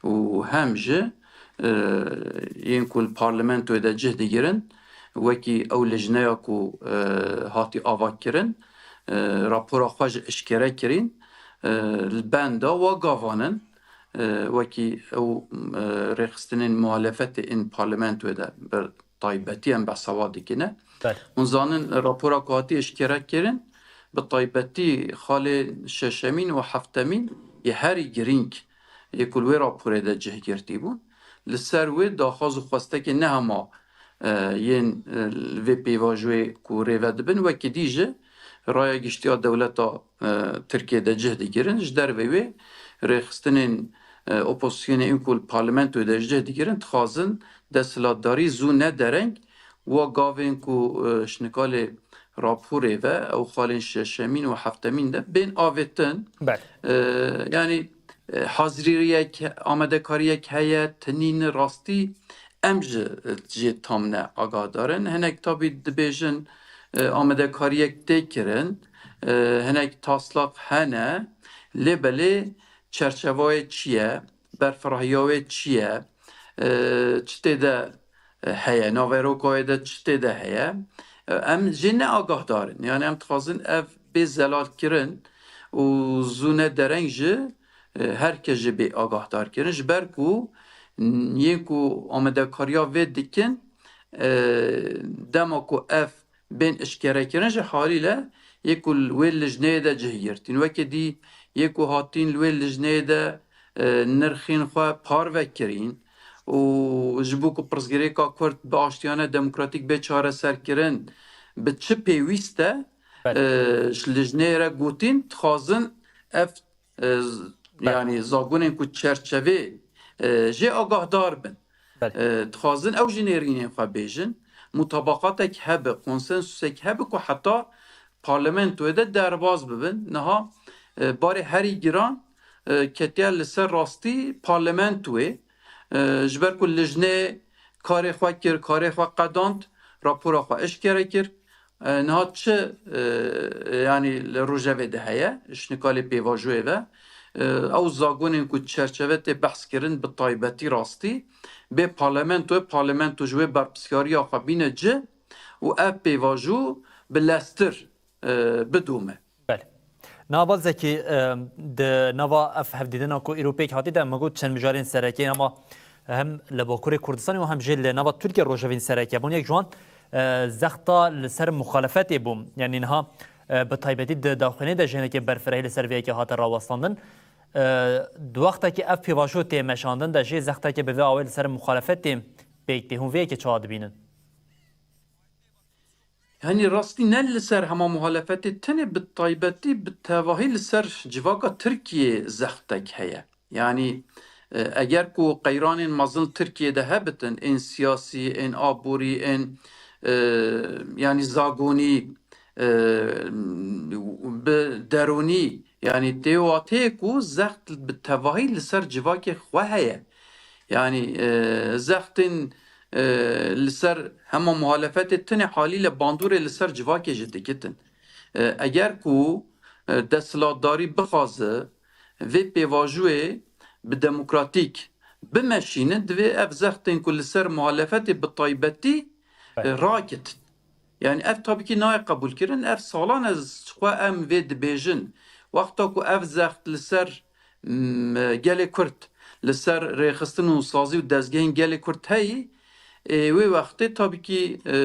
û hem jî, e, yên ku li parlamentoyê de cih digirin, wekî ew lijneya ku, e, hatî avakirin, e, rapora xwe jî eşkere kirîn, e, li benda wa gavanin, e, wekî ew, e, rêxistinên muhalefetê ên parlamentoyê de bi taybetî em behsa wa dikine. Belê. Hûn zanin rapora ku hatî eşkere kirin, bi taybetî xalên şeşemîn û heftemîn yê herî girîng yê ku li wê raporê de cih girtî bûn. Li ser wê daxwaz û xwestekê ne hema, e, yên, e, li vê pêvajoyê ku rêve dibin, wekî dî jî raya giştî ya dewleta, e, Tirkiyê de cih digirin. Ji dervê wê rêxistinên, e, opozisyonê ên ku li parlamentoyê de cih digirin, dixwazin desthilatdarî zû ne dereng, wa gavên ku, e, ji nikalê raporê ve ew xalên şeşemîn û heftemîn de bên avêtin. Belê. E, yanî, e, haziriyek, amadekariyek heye, tinîn rastî em ji, e, jê tam ne agahdar in. Hinek tabî dibêjin, e, amadekariyek tê kirin, e, hinek taslak hene, lê belê çerçevayê çi ye, berfirahiya wê çi ye, e, çi tê de, e, heye, naveroka wê de çi tê de heye, e, em jê ne agahdar in. Yani em dixwazin ev bê zelalkirin û zû ne dereng ji, e, her kes jê bê agahdar kirin. Ji ber ku, n-, yên ku amadekariya vê dikin, e, dema ku ev bên eşkerekirin jî halîle yê ku li wê lijneyê de cih girtîn. Weke dî yê ku hatîn li wê lijneyê de, e, nirxên xwe parve kirîn û ji bo ku pirsgirêka Kurd bi aştiyane demokratîk bê çareserkirin, bi çi pêwîst e, Belê. e, ji lijneyê re gotîn, dixwazin ev, e, z-, Belê. yanî zagonên ku çerçevê, e, jê agahdar bin. Belê. E, dixwazin ew jî nêrînên xwe bêjin. Mutabaqatek hebe, konsensusek hebe ku heta parlamentoyê de derbas bibin. Niha, e, barê herî giran, e, ketiye li ser rastî parlamentoyê. E, ji ber ku lijnê karê xwe kir, karê xwe qedand, rapora xwe eşkere kir. E, niha çi, e, yanî li rojevê de heye, ji nikalê pêvajoyê ve, e, ew zagonên ku çerçeve tê behs kirin bi taybetî rastî bê parlamentoyê, parlamento ji wê berpirsyariya xwe bîne cih û ev pêvajo bi lestir, e, bidome. Belê. Nava Zekî, e, di nava ev hevdîtina ku îro pêk hatî de me got çend mijarên sereke, ama hem li Bakurê Kurdistanê û hem jî li nava Tirkiye rojevên sereke bûn. Yek ji wan, e, zexta li ser muxalefetê bû. Yanî niha, e, bi taybetî di daxuyaniyê de jî hinekê berfirehî li ser vê yekê hate rawestandin. E, di wextekî ev pêvajo tê meşandin de jê zextekê bi vê awê li ser muxalefetê pêk tê. Hûn vê yekê çawa dibînin? Yanî rastî ne li ser hema muhalefetê tenê, bi taybetî, bi tevahî li ser civaka Tirkiyê zextek heye. Yanî, e, eger ku qeyranên mezin li Tirkiyê de hebitin, ên siyasî, ên aborî, ên, e, yanî zagonî, e, bi derûnî, yanî tê wateyê ku zext bi tevahî li ser civakê xwe heye. Yanî, e, zextên, e, li ser hema muhalefetê tenê halîle bandorê li ser civakê jî digitin. E, eger ku, e, desthilatdarî bixwaze vê pêvajoyê bi demokratîk bimeşîne, divê ev zextên ku li ser muhalefetê bi taybetî, e, Belê. ragitin. Yanî ev tabî kî nayê qebûlkirin. Ev salan ez ji xwe em vê dibêjin. Wexta ku ev zext li ser, m, gelê Kurd, li ser rêxistin û sazî û dezgehên gelê Kurd heyî, ê, wê wextê tabî kî, e,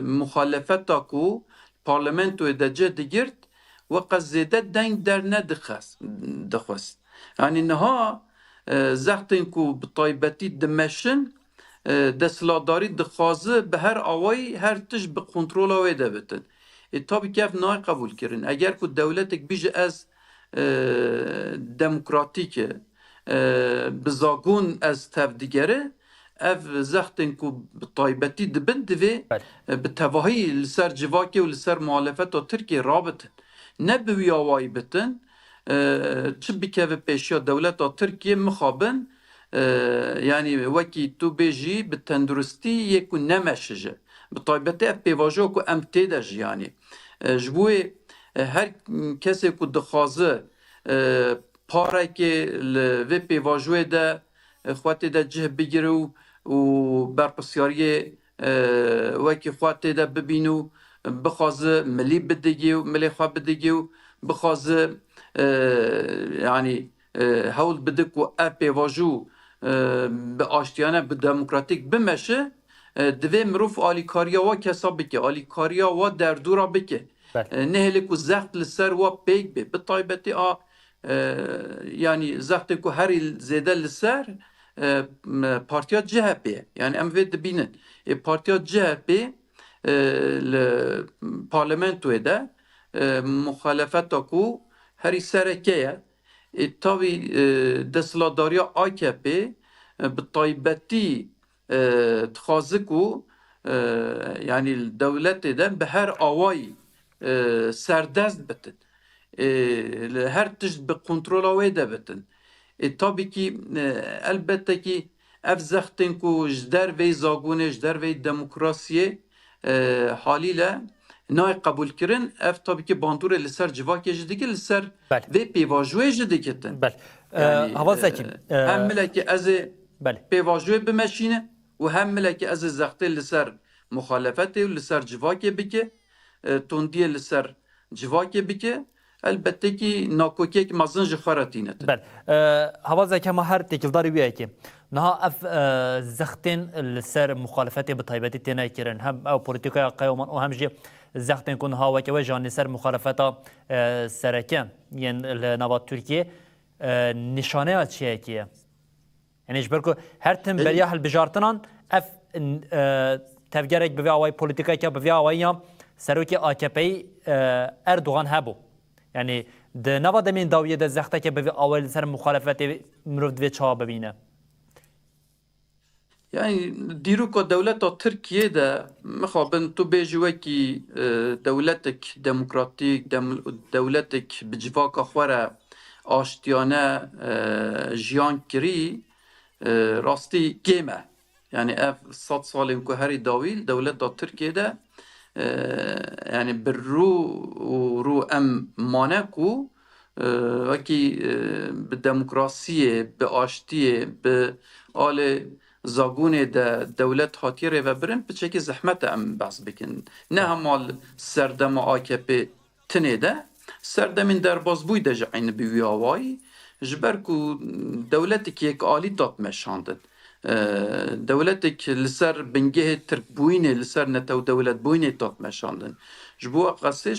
muxalefeta ku parlamentoyê de cih digirt, weqas zêde deng dernedixist, dixwest. Yanî niha, e, zextên ku bi taybetî dimeşin, e, desthilatdarî dixwaze bi her awayî her tişt bi kontrola wê de bitin. Ê, tabî ki ev nayê qebûlkirin. Eger ku dewletek bîje ez, e, demokratîk e, e, bi zagon ez tevdigere, ev zextên ku bi taybetî dibin divê, Belê. e, bi tevahî li ser civakê û li ser muhalefeta Tirkiyê rabitin. Ne bi wî awayî bitin, e, çi bikeve pêşiya dewleta Tirkiyê mixabin, e, yanî wekî tu bêjî bi tenduristî yê ku nemeşij e. Bi taybetî ev pêvajoya ku em tê de jiyanî. E, ji bo wê, e, her kesê ku dixwaze, e, parekê li vê pêvajoyê de, e, xwe tê de cih bigire û, û berpirsyariyê, e, wekî xwe tê de bibîne û bixwaze milî bidigê û milê xwe bidigê û bixwaze, e, yanî, e, hewl bide ku ev pêvajo, e, bi aştiyane, bi demokratîk bimeşe, e, divê mirov alîkariya wa kesa bike, alîkariya wa derdora bike. Belê. E, nehêle ku zext li ser wa pêk bê. Bi taybetî a, e, yanî zextê ku herî zêde li ser, e, m-, partiya C H P ye. Yanî em vê dibînin. Ê partiya C H P, e, li parlamentoyê de, e, muxalefeta ku herî sereke ye. Ê tabî, e, desthilatdariya A K P, e, bi taybetî, e, dixwaze ku, e, yanî li dewletê de bi her awayî, e, serdest bitin. E, li her tişt bi kontrola wê de bitin. E, tabî kî, e, elbette kî ev zextên ku ji derveyî zagonê, ji derveyî demokrasiyê, e, halîle nayê qebûlkirin. Ev tabî kî bandorê li ser civakê jî dike, li ser Belê. vê pêvajoyê jî digitin. Belê. E, Yanî, Hava e, Zekî, e, hem milekî ez ê Belê. pêvajoyê bimeşîne û hem milekî ez ê zextê li ser muxalefetê û li ser civakê bike, e, tundiyê li ser civakê bike, elbette kî nakokiyek mezin ji xwe re tîne. Belê. E, Hava Zekî, hema her têkildarî wî yekê. Niha ev, e, zextên li ser muxalefetê bi taybetî têne kirin. Hem ew polîtîkaya qeyoman û hem jî zextên ku niha weke we janî ser muxalefeta, e, sereke yên li nava Tirkiyê, e, nîşaneya çiyekê ye. Yanî ji ber ku her tim Ê- beriya hilbijartinan ev, e, tevgerek bi vê awayî, polîtîkeke bi vê awayî ya serokê A K P'yî, e, Erdogan hebû. Yanî di nava demên dawiyê de zexteke bi vê awayî li ser muxalefetê mirov divê çawa bibîne? Yanî dîroka dewleta Tirkiyê de mixabin tu bêjî wekî, e, dewletek demokratîk, dem-, dewletek bi civaka xwe re aştiyane, e, jiyan kirî, e, rastî kêm e. Yanî ev sed salên ku herî dawî li dewleta Tirkiyê de, e, yanî bi rû û rû em mane ku, e, wekî, e, bi demokrasiyê, bi aştiyê, bi alê zagonê de dewlet hatiye rêvebirin, piçekî zehmet e em behs bikin. Ne hema li serdema A K P tinê de, serdemên derbasbûyî de jî eynî bi wî awayî, ji ber ku dewletek yekalî tat meşandin. E, dewletek li ser bingehê tirkbûyînê, li ser netewdewletbûyînê tat meşandin. Ji bo qesê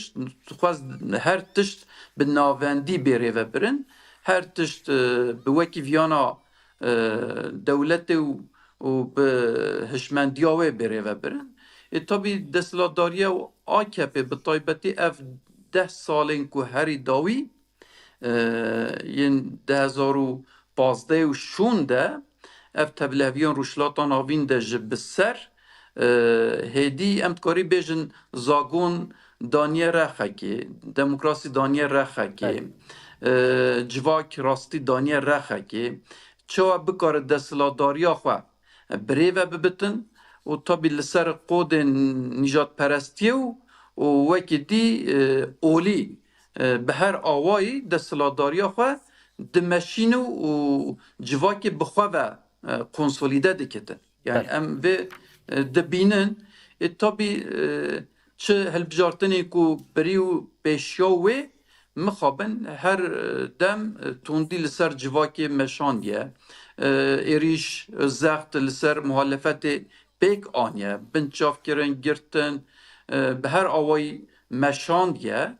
dixwest her tişt bi navendî bê rêvebirin, her tişt, e, bi wekî viyana, e, dewletê û, û bi hişmendiya wê bê rêvebirin. Ê, tabî desthilatdariya A K P, bi taybetî ev deh salên ku herî dawî, e, yên du hezar û pazdeh û şûn de ev tevliheviyan Rojhilata Navîn de ji bi ser, e, hêdî em dikarî bêjin zagon daniye rexekê, demokrasî daniye rexekê, e, civak rastî daniye rexekê, çawa bikare desthilatdariya xwe bi rê ve bibitin û tabî li ser qodên nîjadperestiyê û, û wekî dî, e, olî, e, bi her awayî desthilatdariya xwe dimeşînin û civakê bi xwe ve, e, konsolîde dikitin. Yani Belê. em vê, e, dibînin. E, tabî, e, çi hilbijartinê ku birî û pêşiya wê mixabin her, e, dem, e, tundî li ser civakê meşandiye. E, êrîş, e, zext li ser muhalefetê pêk aniye. Binçavkirin, girtin, e, bi her awayî meşandiye.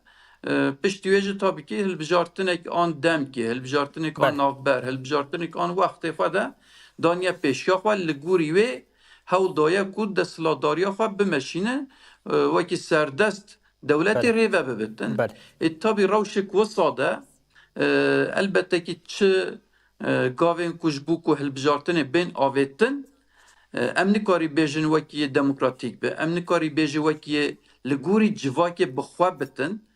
E, piştî wê jî tabî kî hilbijartinek an demkê, hilbijartinek an Belê. navber, hilbijartinek an wextê xwe de daniye pêşiya xwe, li gorî wê hewl daye ku desthilatdariya xwe bimeşîne, e, wekî serdest dewletê Belê. rêve bibitin. Belê. Ê, tabî rewşek wisa de, e, elbette kî çi, e, gavên ku ji bo ku hilbijartinê bên avêtin, e, em nikarî bêjin wekî yê demokratîk be, em nikarî bêjin wekî yê li gorî civakê bi xwe bitin.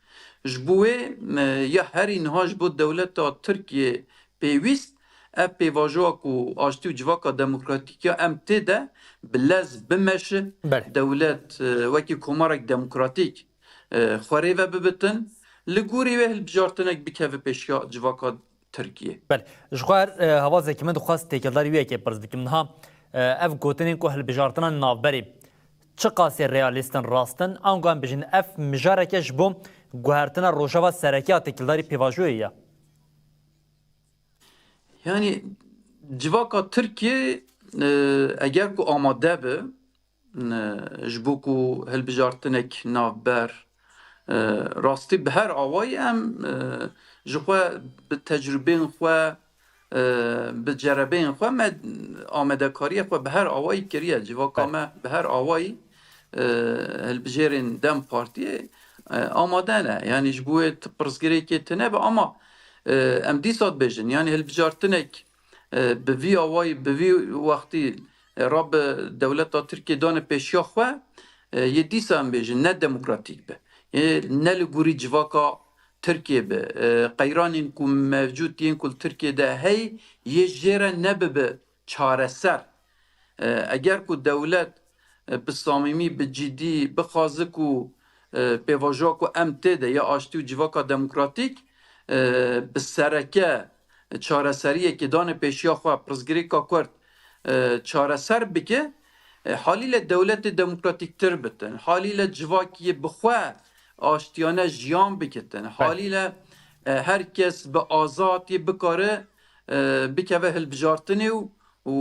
Ji bo wê, e, ya herî niha ji bo dewleta Tirkiyê pêwîst, ev pêvajoya ku aştî û civaka demokratîk ya em tê de bi lez bimeşe, Belê. dewlet, e, wekî komarek demokratîk, e, xwe rê ve bibitin, li gorî wê hilbijartinek bikeve pêşiya civaka Tirkiyê. Belê. Ji xwe, e, hevazekî min dixwest têkildarî wê yekê pirs bikim. Niha, e, ev gotinên ku hilbijartina navberê çiqasê realîst in, rast in, ango em bijîn ev mijareke ji bo guhertina rojeva sereke ya têkildarî pêvajoyê ye? Yani civaka Tirkiyê, e, eger ku amade be, e, ji bo ku hilbijartinek navber, e, rastî bi her awayî em, e, ji xwe bi tecrûbeyên xwe, e, bi cerebeyên xwe me amedekariyê xwe bi her awayî kiriye. Civaka Belê. me bi her awayî, e, hilbijêrên DEM Partiyê, e, amade ne. Yani ji bo wê ti pirsgirêkê tune be ama, e, em dîsa dibêjin. Yani hilbijartinek, e, bi vî awayî, bi vî wextî, e, rabe dewleta Tirkiyê dane pêşiya xwe, e, yê dîsa em bêjin ne demokratîk be. Yê ne li gorî civaka Tirkiyê be. E, qeyranên ku mevcûd yên ku li Tirkiyê de hey, yê jê re nebibe çareser. E, eger ku dewlet, e, bi samîmî, bi cidî bixwaze ku, e, pêvajoya ku em tê de ya aştî û civaka demokratîk, e, bi sereke çareseriyekê dane pêşiya xwe, pirsgirêka Kurd, e, çareser bike, e, halîle dewletê demokratîktir bitin, halîle civakiyê bi xwe aştiyane jiyan bikitin, Belê. halîle, e, her kes bi azadiyê bikare, e, bikeve hilbijartinê û, û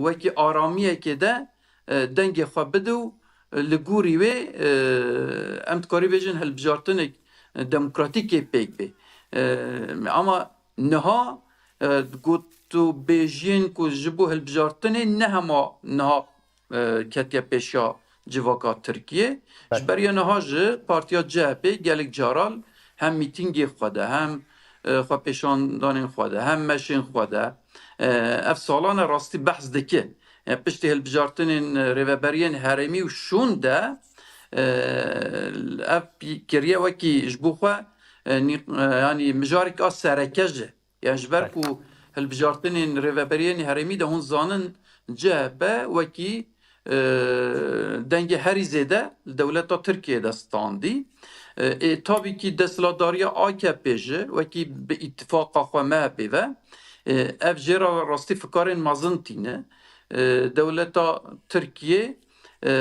wekî aramiyekê de, e, dengê xwe bide û, e, li gorî wê, e, em dikarî bêjin hilbijartinek, e, demokratîkê pêk bê. E, ama niha, e, gotûbêjiyên ku ji bo hilbijartinê ne hema niha, e, ketiye pêşiya civaka Tirkiyê. Ji Belê. beriya niha jî partiya C H P gelek caran hem mîtîngê xwe de, hem, e, xwepêşandanên xwe de, hem meşên xwe de, e, ev salan e rastî behs dike. E, piştî hilbijartinên, e, rêveberiyên herêmî û şûn de, e, ev kiriye wekî ji bo xwe, e, nî-, e, yanî mijarek a sereke jî. Yani ji ber Belê. ku hilbijartinên rêveberiyên herêmî de hûn zanin C H P wekî, e, dengê herî zêde li dewleta Tirkiyê de standî. E, ê, tabî kî desthilatdariya A K P jî wekî bi îtifaqa xwe M H P ve, e, ev jê re rastî fikarên mezin tîne. E, dewleta Tirkiyê, e,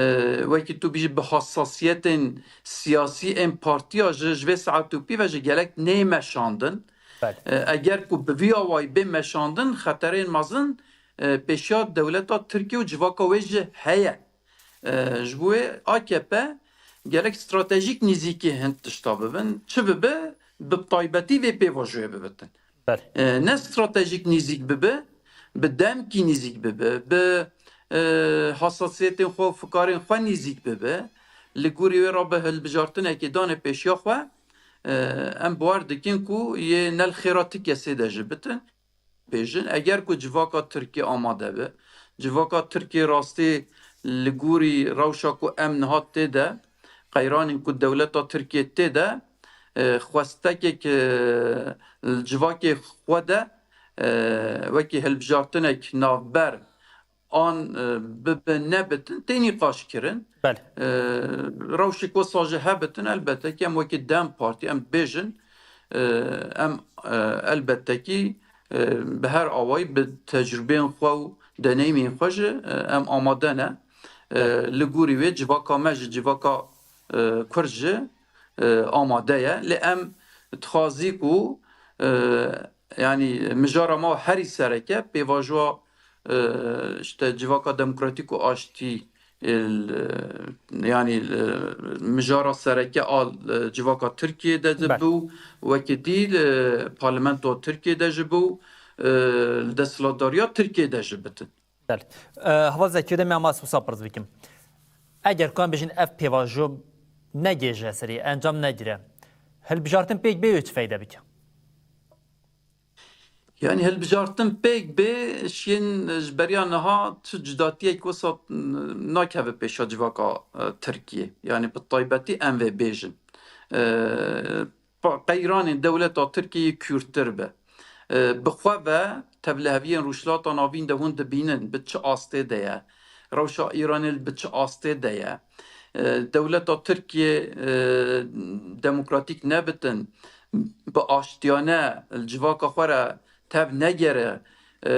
wekî tu bîjî bi hassasiyetên siyasî ên partiya jî ji vê saet û pî ve jî gelek neyê meşandin. Belê. E, eger ku bi vî awayî bê meşandin, xeterên mezin, e, pêşiya dewleta Tirkiye û civaka wê jî heye. E, ji bo wê A K P gelek stratejîk nîzîkî hin tişta bibin. Çi bibe, bi taybetî vê pêvajoyê bibitin. Belê. E, ne stratejîk nîzîk bibe, bi demkî nîzîk bibe, bi, e, hasasiyetên xwe û fikarên xwe nîzîk bibe. Li gorî wê re bi hilbijartinekê dane pêşiya xwe, e, em bawer dikin ku yê ne li xêra ti kesê de jî bitin. Bêjin, eger ku civaka Tirkiyê amade be, civaka Tirkiyê rastî li gorî rewşa ku em niha tê de, qeyranên ku dewleta Tirkiyê tê de, e, xwestekek, e, li civakê xwe de, e, wekî hilbijartinek navber an, e, bibe nebitin, tê nîqaşkirin. Belê. E, rewşek wisa jî hebitin, elbette ki em wekî DEM Partî, em dibêjin, e, em, e, elbette ki, e, bi her awayî bi tecrûbeyên xwe û deneyimên xwe jî, e, em amade ne. E, Belê. Li gorî wê civaka me jî, civaka, e, Kurd jî, e, amade ye. Lê em dixwazî ku, e, yanî mijara me herî sereke pêvajoya, e, işte civaka demokratîk û aştî, e, yanî, e, mijara sereke a, e, civaka Tirkiyê de jî Belê. Bû, wekî dî li parlamentoya Tirkiyê de jî bû, e, li desthilatdariya Tirkiyê de jî bitin. Belê. E, Heval Zekî, demê ama ez wisa pirs bikim. Eger ku em bêjin ev pêvajo negêje serî, encam negire, hilbijartin pêk bê wê çi feyde bike? Yanî hilbijartin pêk bê, şiyên ji beriya niha tu cudatiyek wisa nakeve pêşa civaka, e, Tirkiyê. Yanî bi taybetî em vê bêjin. E, pa-, qeyranên dewleta Tirkiyê kûrtir be. E, bi xwe ve tevliheviyên Rojhilata Navîn de hûn dibînin bi çi astê de ye, rewşa Îranê li bi çi astê de ye. E, dewleta Tirkiyê, e, demokratîk nebitin, bi aştiyane li civaka xwe re tev negere, e,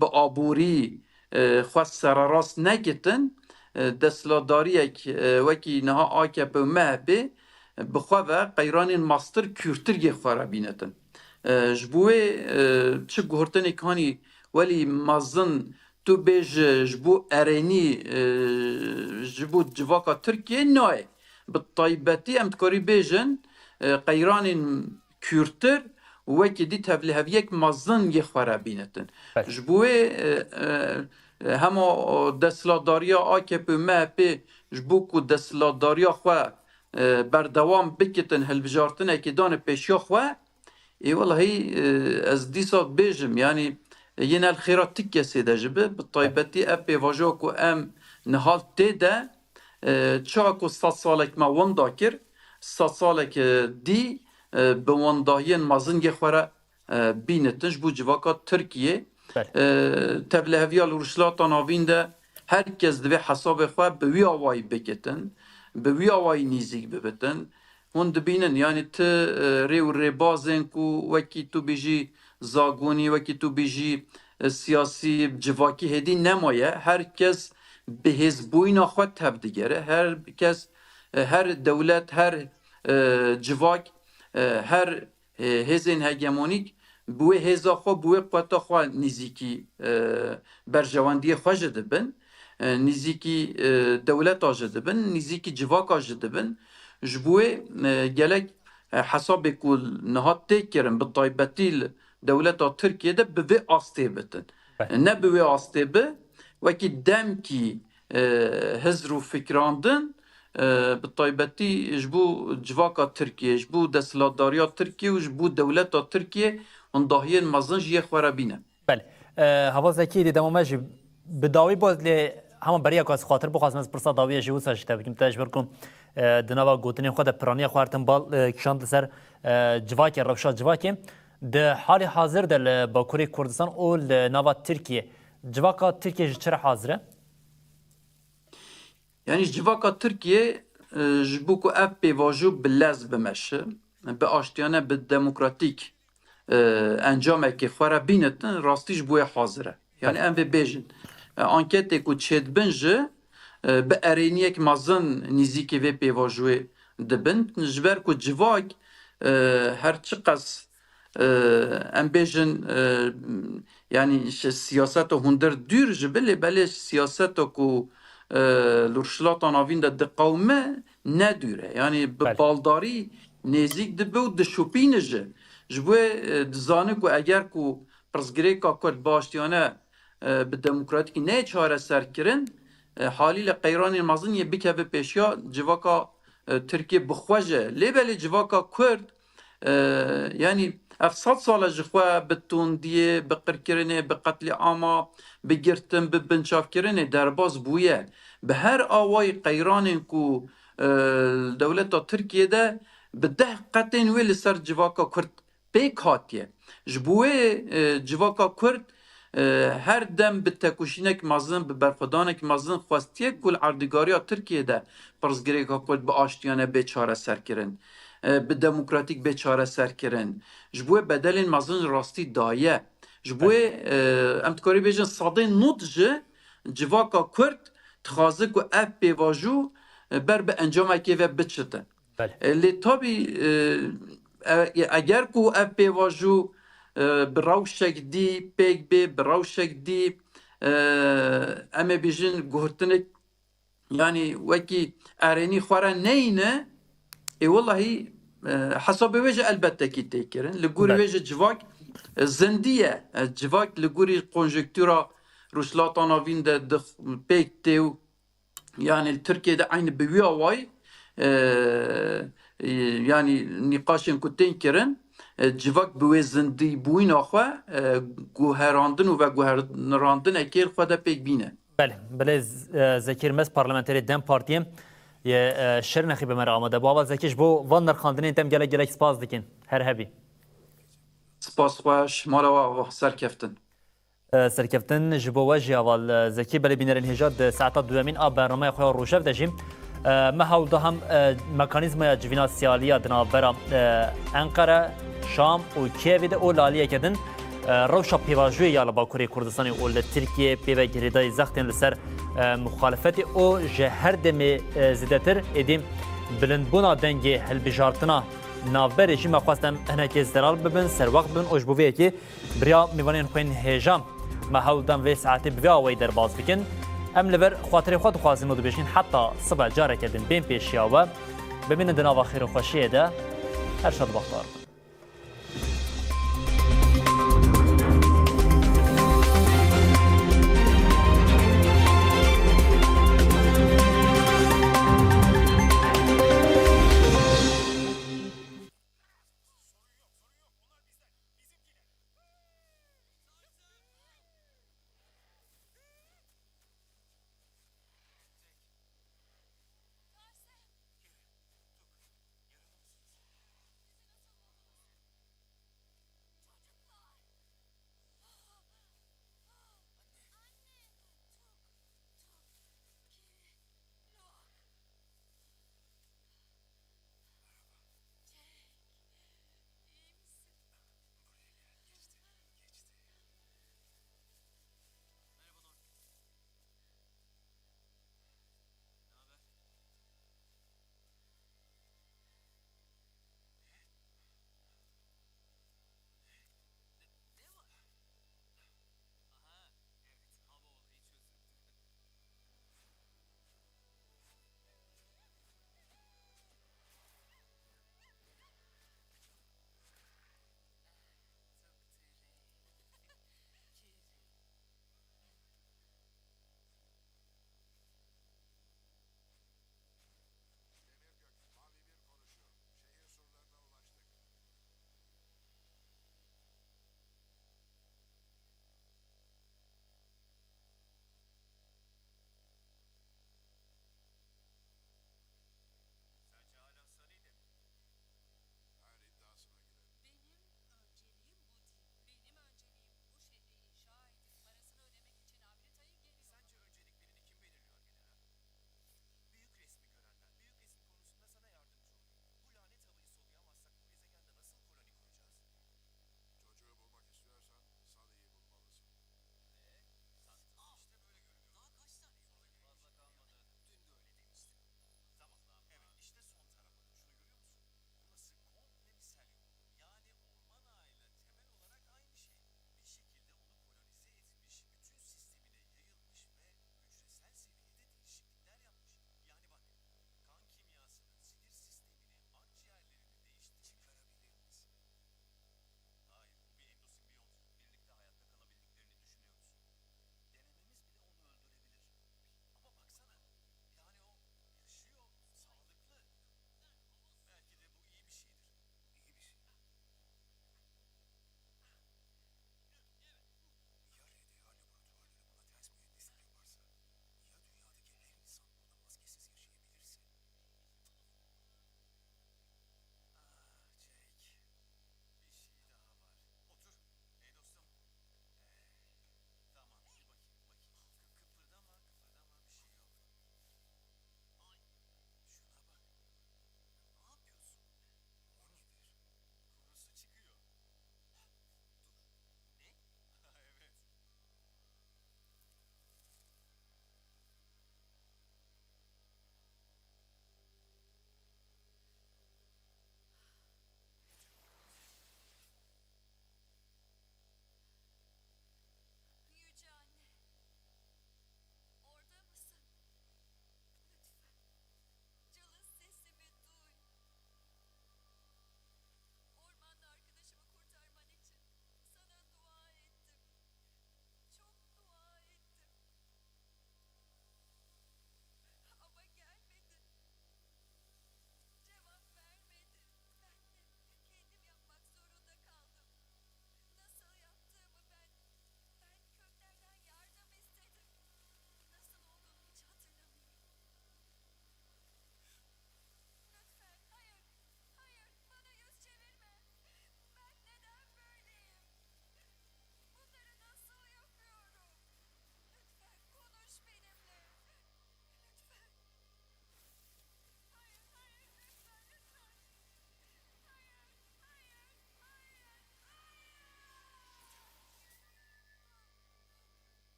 bi aborî, e, xwe sererast negitin, e, desthilatdariyek, e, wekî niha A K P û M H P bi xwe ve qeyranên mastir kûrtir yê xwe re bînitin. E, ji bo wê, e, çi guhurtinê kanî welî mezin tu bêje ji bo erênî, e, ji bo civaka Tirkiyê nayê. Bi taybetî em dikarî bêjin, e, qeyranên kûrtir û wekî dî tevliheviyek mezin yê xwe re bînitin. Belê. Ji bo wê, e, e, hema desthilatdariya A K P û M H P ji bo ku desthilatdariya xwe, e, berdewam bikitin, hilbijartinekê dane pêşiya xwe, ê welahî, e, ez dîsa bêjim, yanî, e, yê ne li xêra ti kesê de jî bi, bi taybetî ev pêvajoya ku em niha tê de, e, çawa ku sed salek me winda kir, sed salek, e, dî, e, bi windahiyên mezin yê xwe re, e, bînitin ji bo civaka Tirkiyê. Belê. E, tevliheviya li Rojhilata Navîn de her kes divê hesabê xwe bi wî awayî bikitin, bi wî awayî nîzîk bibitin. Hûn dibînin, yanî ti, e, rê û rêbazên ku wekî tu bêjî zagonî, wekî tu bêjî, e, siyasî, civakî hêdî nemaye. Her kes bi hêzbûyîna xwe tev digere. Her kes, e, her dewlet, her, e, civak, e, her, e, hêzên hegemonîk bi wê hêza xwe, bi wê quweta xwe nîzîkî, e, berjewendiyê xwe jî dibin, e, nîzîkî, e, dewleta jî dibin, nîzîkî civaka jî dibin. Ji bo wê, e, gelek, e, hesabê ku niha tê kirin, bi taybetî li dewleta Tirkiyê de bi vê astê bitin. Belê. Ne bi wê astê bi, wekî demkî, e, hizr û fikrandin, e, bi taybetî ji bo civaka Tirkiyê, ji bo desthilatdariya Tirkiyê û ji bo dewleta Tirkiyê windahiyên mezin ji yê xwe re bîne. Belê. E, Heval Zekî, dê dema me jî bi dawî bû, lê hema beriya ku ez xatir bixwazim, ez pirsa dawiyê jî wisa ji te bikim. Te ji ber ku, e, di nava gotinên xwe de piraniya xwe her tim bal, e, kişand li ser, e, civakê, rewşa civakê. Di halê hazir de li Bakurê Kurdistan û li nava Tirkiyê, civaka Tirkiyê ji çi re hazir e? Yanî civaka Tirkiyê, e, ji bo ku ev pêvajo bi lez bimeşe, bi aştiyane, bi demokratîk, e, encamekê xwe re bînitin, rastî ji bo wê hazir e. Yanî em vê bêjin. E, anketê ku çêdibin jî, e, bi erêniyek mezin nîzîkî vê pêvajoyê dibin. Ji ber ku civak, e, her çiqas, e, em bêjin, e, yanî ji siyaseta hundir dûr jî bi, lê belê siyaseta ku, e, li Rojhilata Navîn de diqewime ne dûr e. Yanî bi Belê. Baldarî nêzîk dibe û dişopîne jî. Ji bo, e, dizane ku eger ku pirsgirêka Kurd bi aştiyane, e, bi demokratîkî neyê çareserkirin, e, halîle qeyranên mezin yê bikeve pêşiya civaka, e, Tirkiyê bi xwe jî. Lê belê civaka Kurd, e, yanî ev sed sal e ji xwe bi tundiyê, bi qirkirinê, bi qetlîama, bi girtin, bi binçavkirinê derbas bûye. Bi her awayî qeyranên ku, e, li dewleta Tirkiyê de bi deh qetên wê li ser civaka Kurd pêk hatiye. Ji bo wê, e, civaka Kurd, e, her dem bi tekoşînek mezin, bi berxwedanek mezin xwestiye ku li erdîgariya Tirkiyê de pirsgirêka Kurd bi aştiyane bê çareserkirin, e, bi demokratîk bê çareserkirin. Ji bo wê bedelên mezin rastî daye. Ji bo wê, e, em dikarî bêjin sedê nod ji civaka Kurd dixwaze ku ev pêvajo, e, ber bi encamekê ve biçitin. Belê. E, lê tabî, e, e, eger ku ev pêvajo, e, bi rewşek dî pêk bê, bi rewşek dî, e, em ê bêjin guhtinek, yanî wekî erênî xwe re neyne, ê wellahî, e, hesabê wê jî elbettekî tê kirin. Li gorî Belê. wê jî civak, e, zindî ye. E, civak li gorî konjonktura Rojhilata Navîn de dix-, pêk tê û Yanî li Tirkiyê de eynî bi wî awayî, e, e, yanî nîqaşên ku tên kirin, e, civak bi wê zindîbûyîna xwe, e, guherandin û veguherandinekê li xwe de pêk bîne. Belê, belê, Z-, e, Zekî Rmes, parlamenterê dem Partiyê yê, e, Şirnexî bi me re amade bû. Ava Zekî, ji bo van nirxandinên te em gelek gelek spas dikin. Her hebî. Spas xweş, mala we ava, serkeftin. E, serkeftin ji bo we jî heval, e, Zekî. Belê bînerên hêja, di saeta duyemîn a bernameya xwe ya rojev de jî, e, me hewl da hem, e, mekanîzmaya civîna siyaliya di navbera, e, Enqere, Şam û Kievê de û li aliyeke din, e, rewşa pêvajoyê ya li Bakurê Kurdistanê û li Tirkiyê pê ve girêdayî zext tên li ser, e, muxalefetê û ji her demê, e, zêdetir êdî bilindbûna dengê hilbijartina navberê jî me xwest em hinekê zelal bibin, serwext bibin û ji bo vê yekê bi riya mêvanên xwe yên hêja me hewl dan vê saetê bi vê awayî derbas bikin. Em li vir xatirê xwe dixwazin û dibêjin heta sibe careke din bên pêşiya we. Bimînin di nava xêr û xweşiyê de. Her şad û bextewar bin.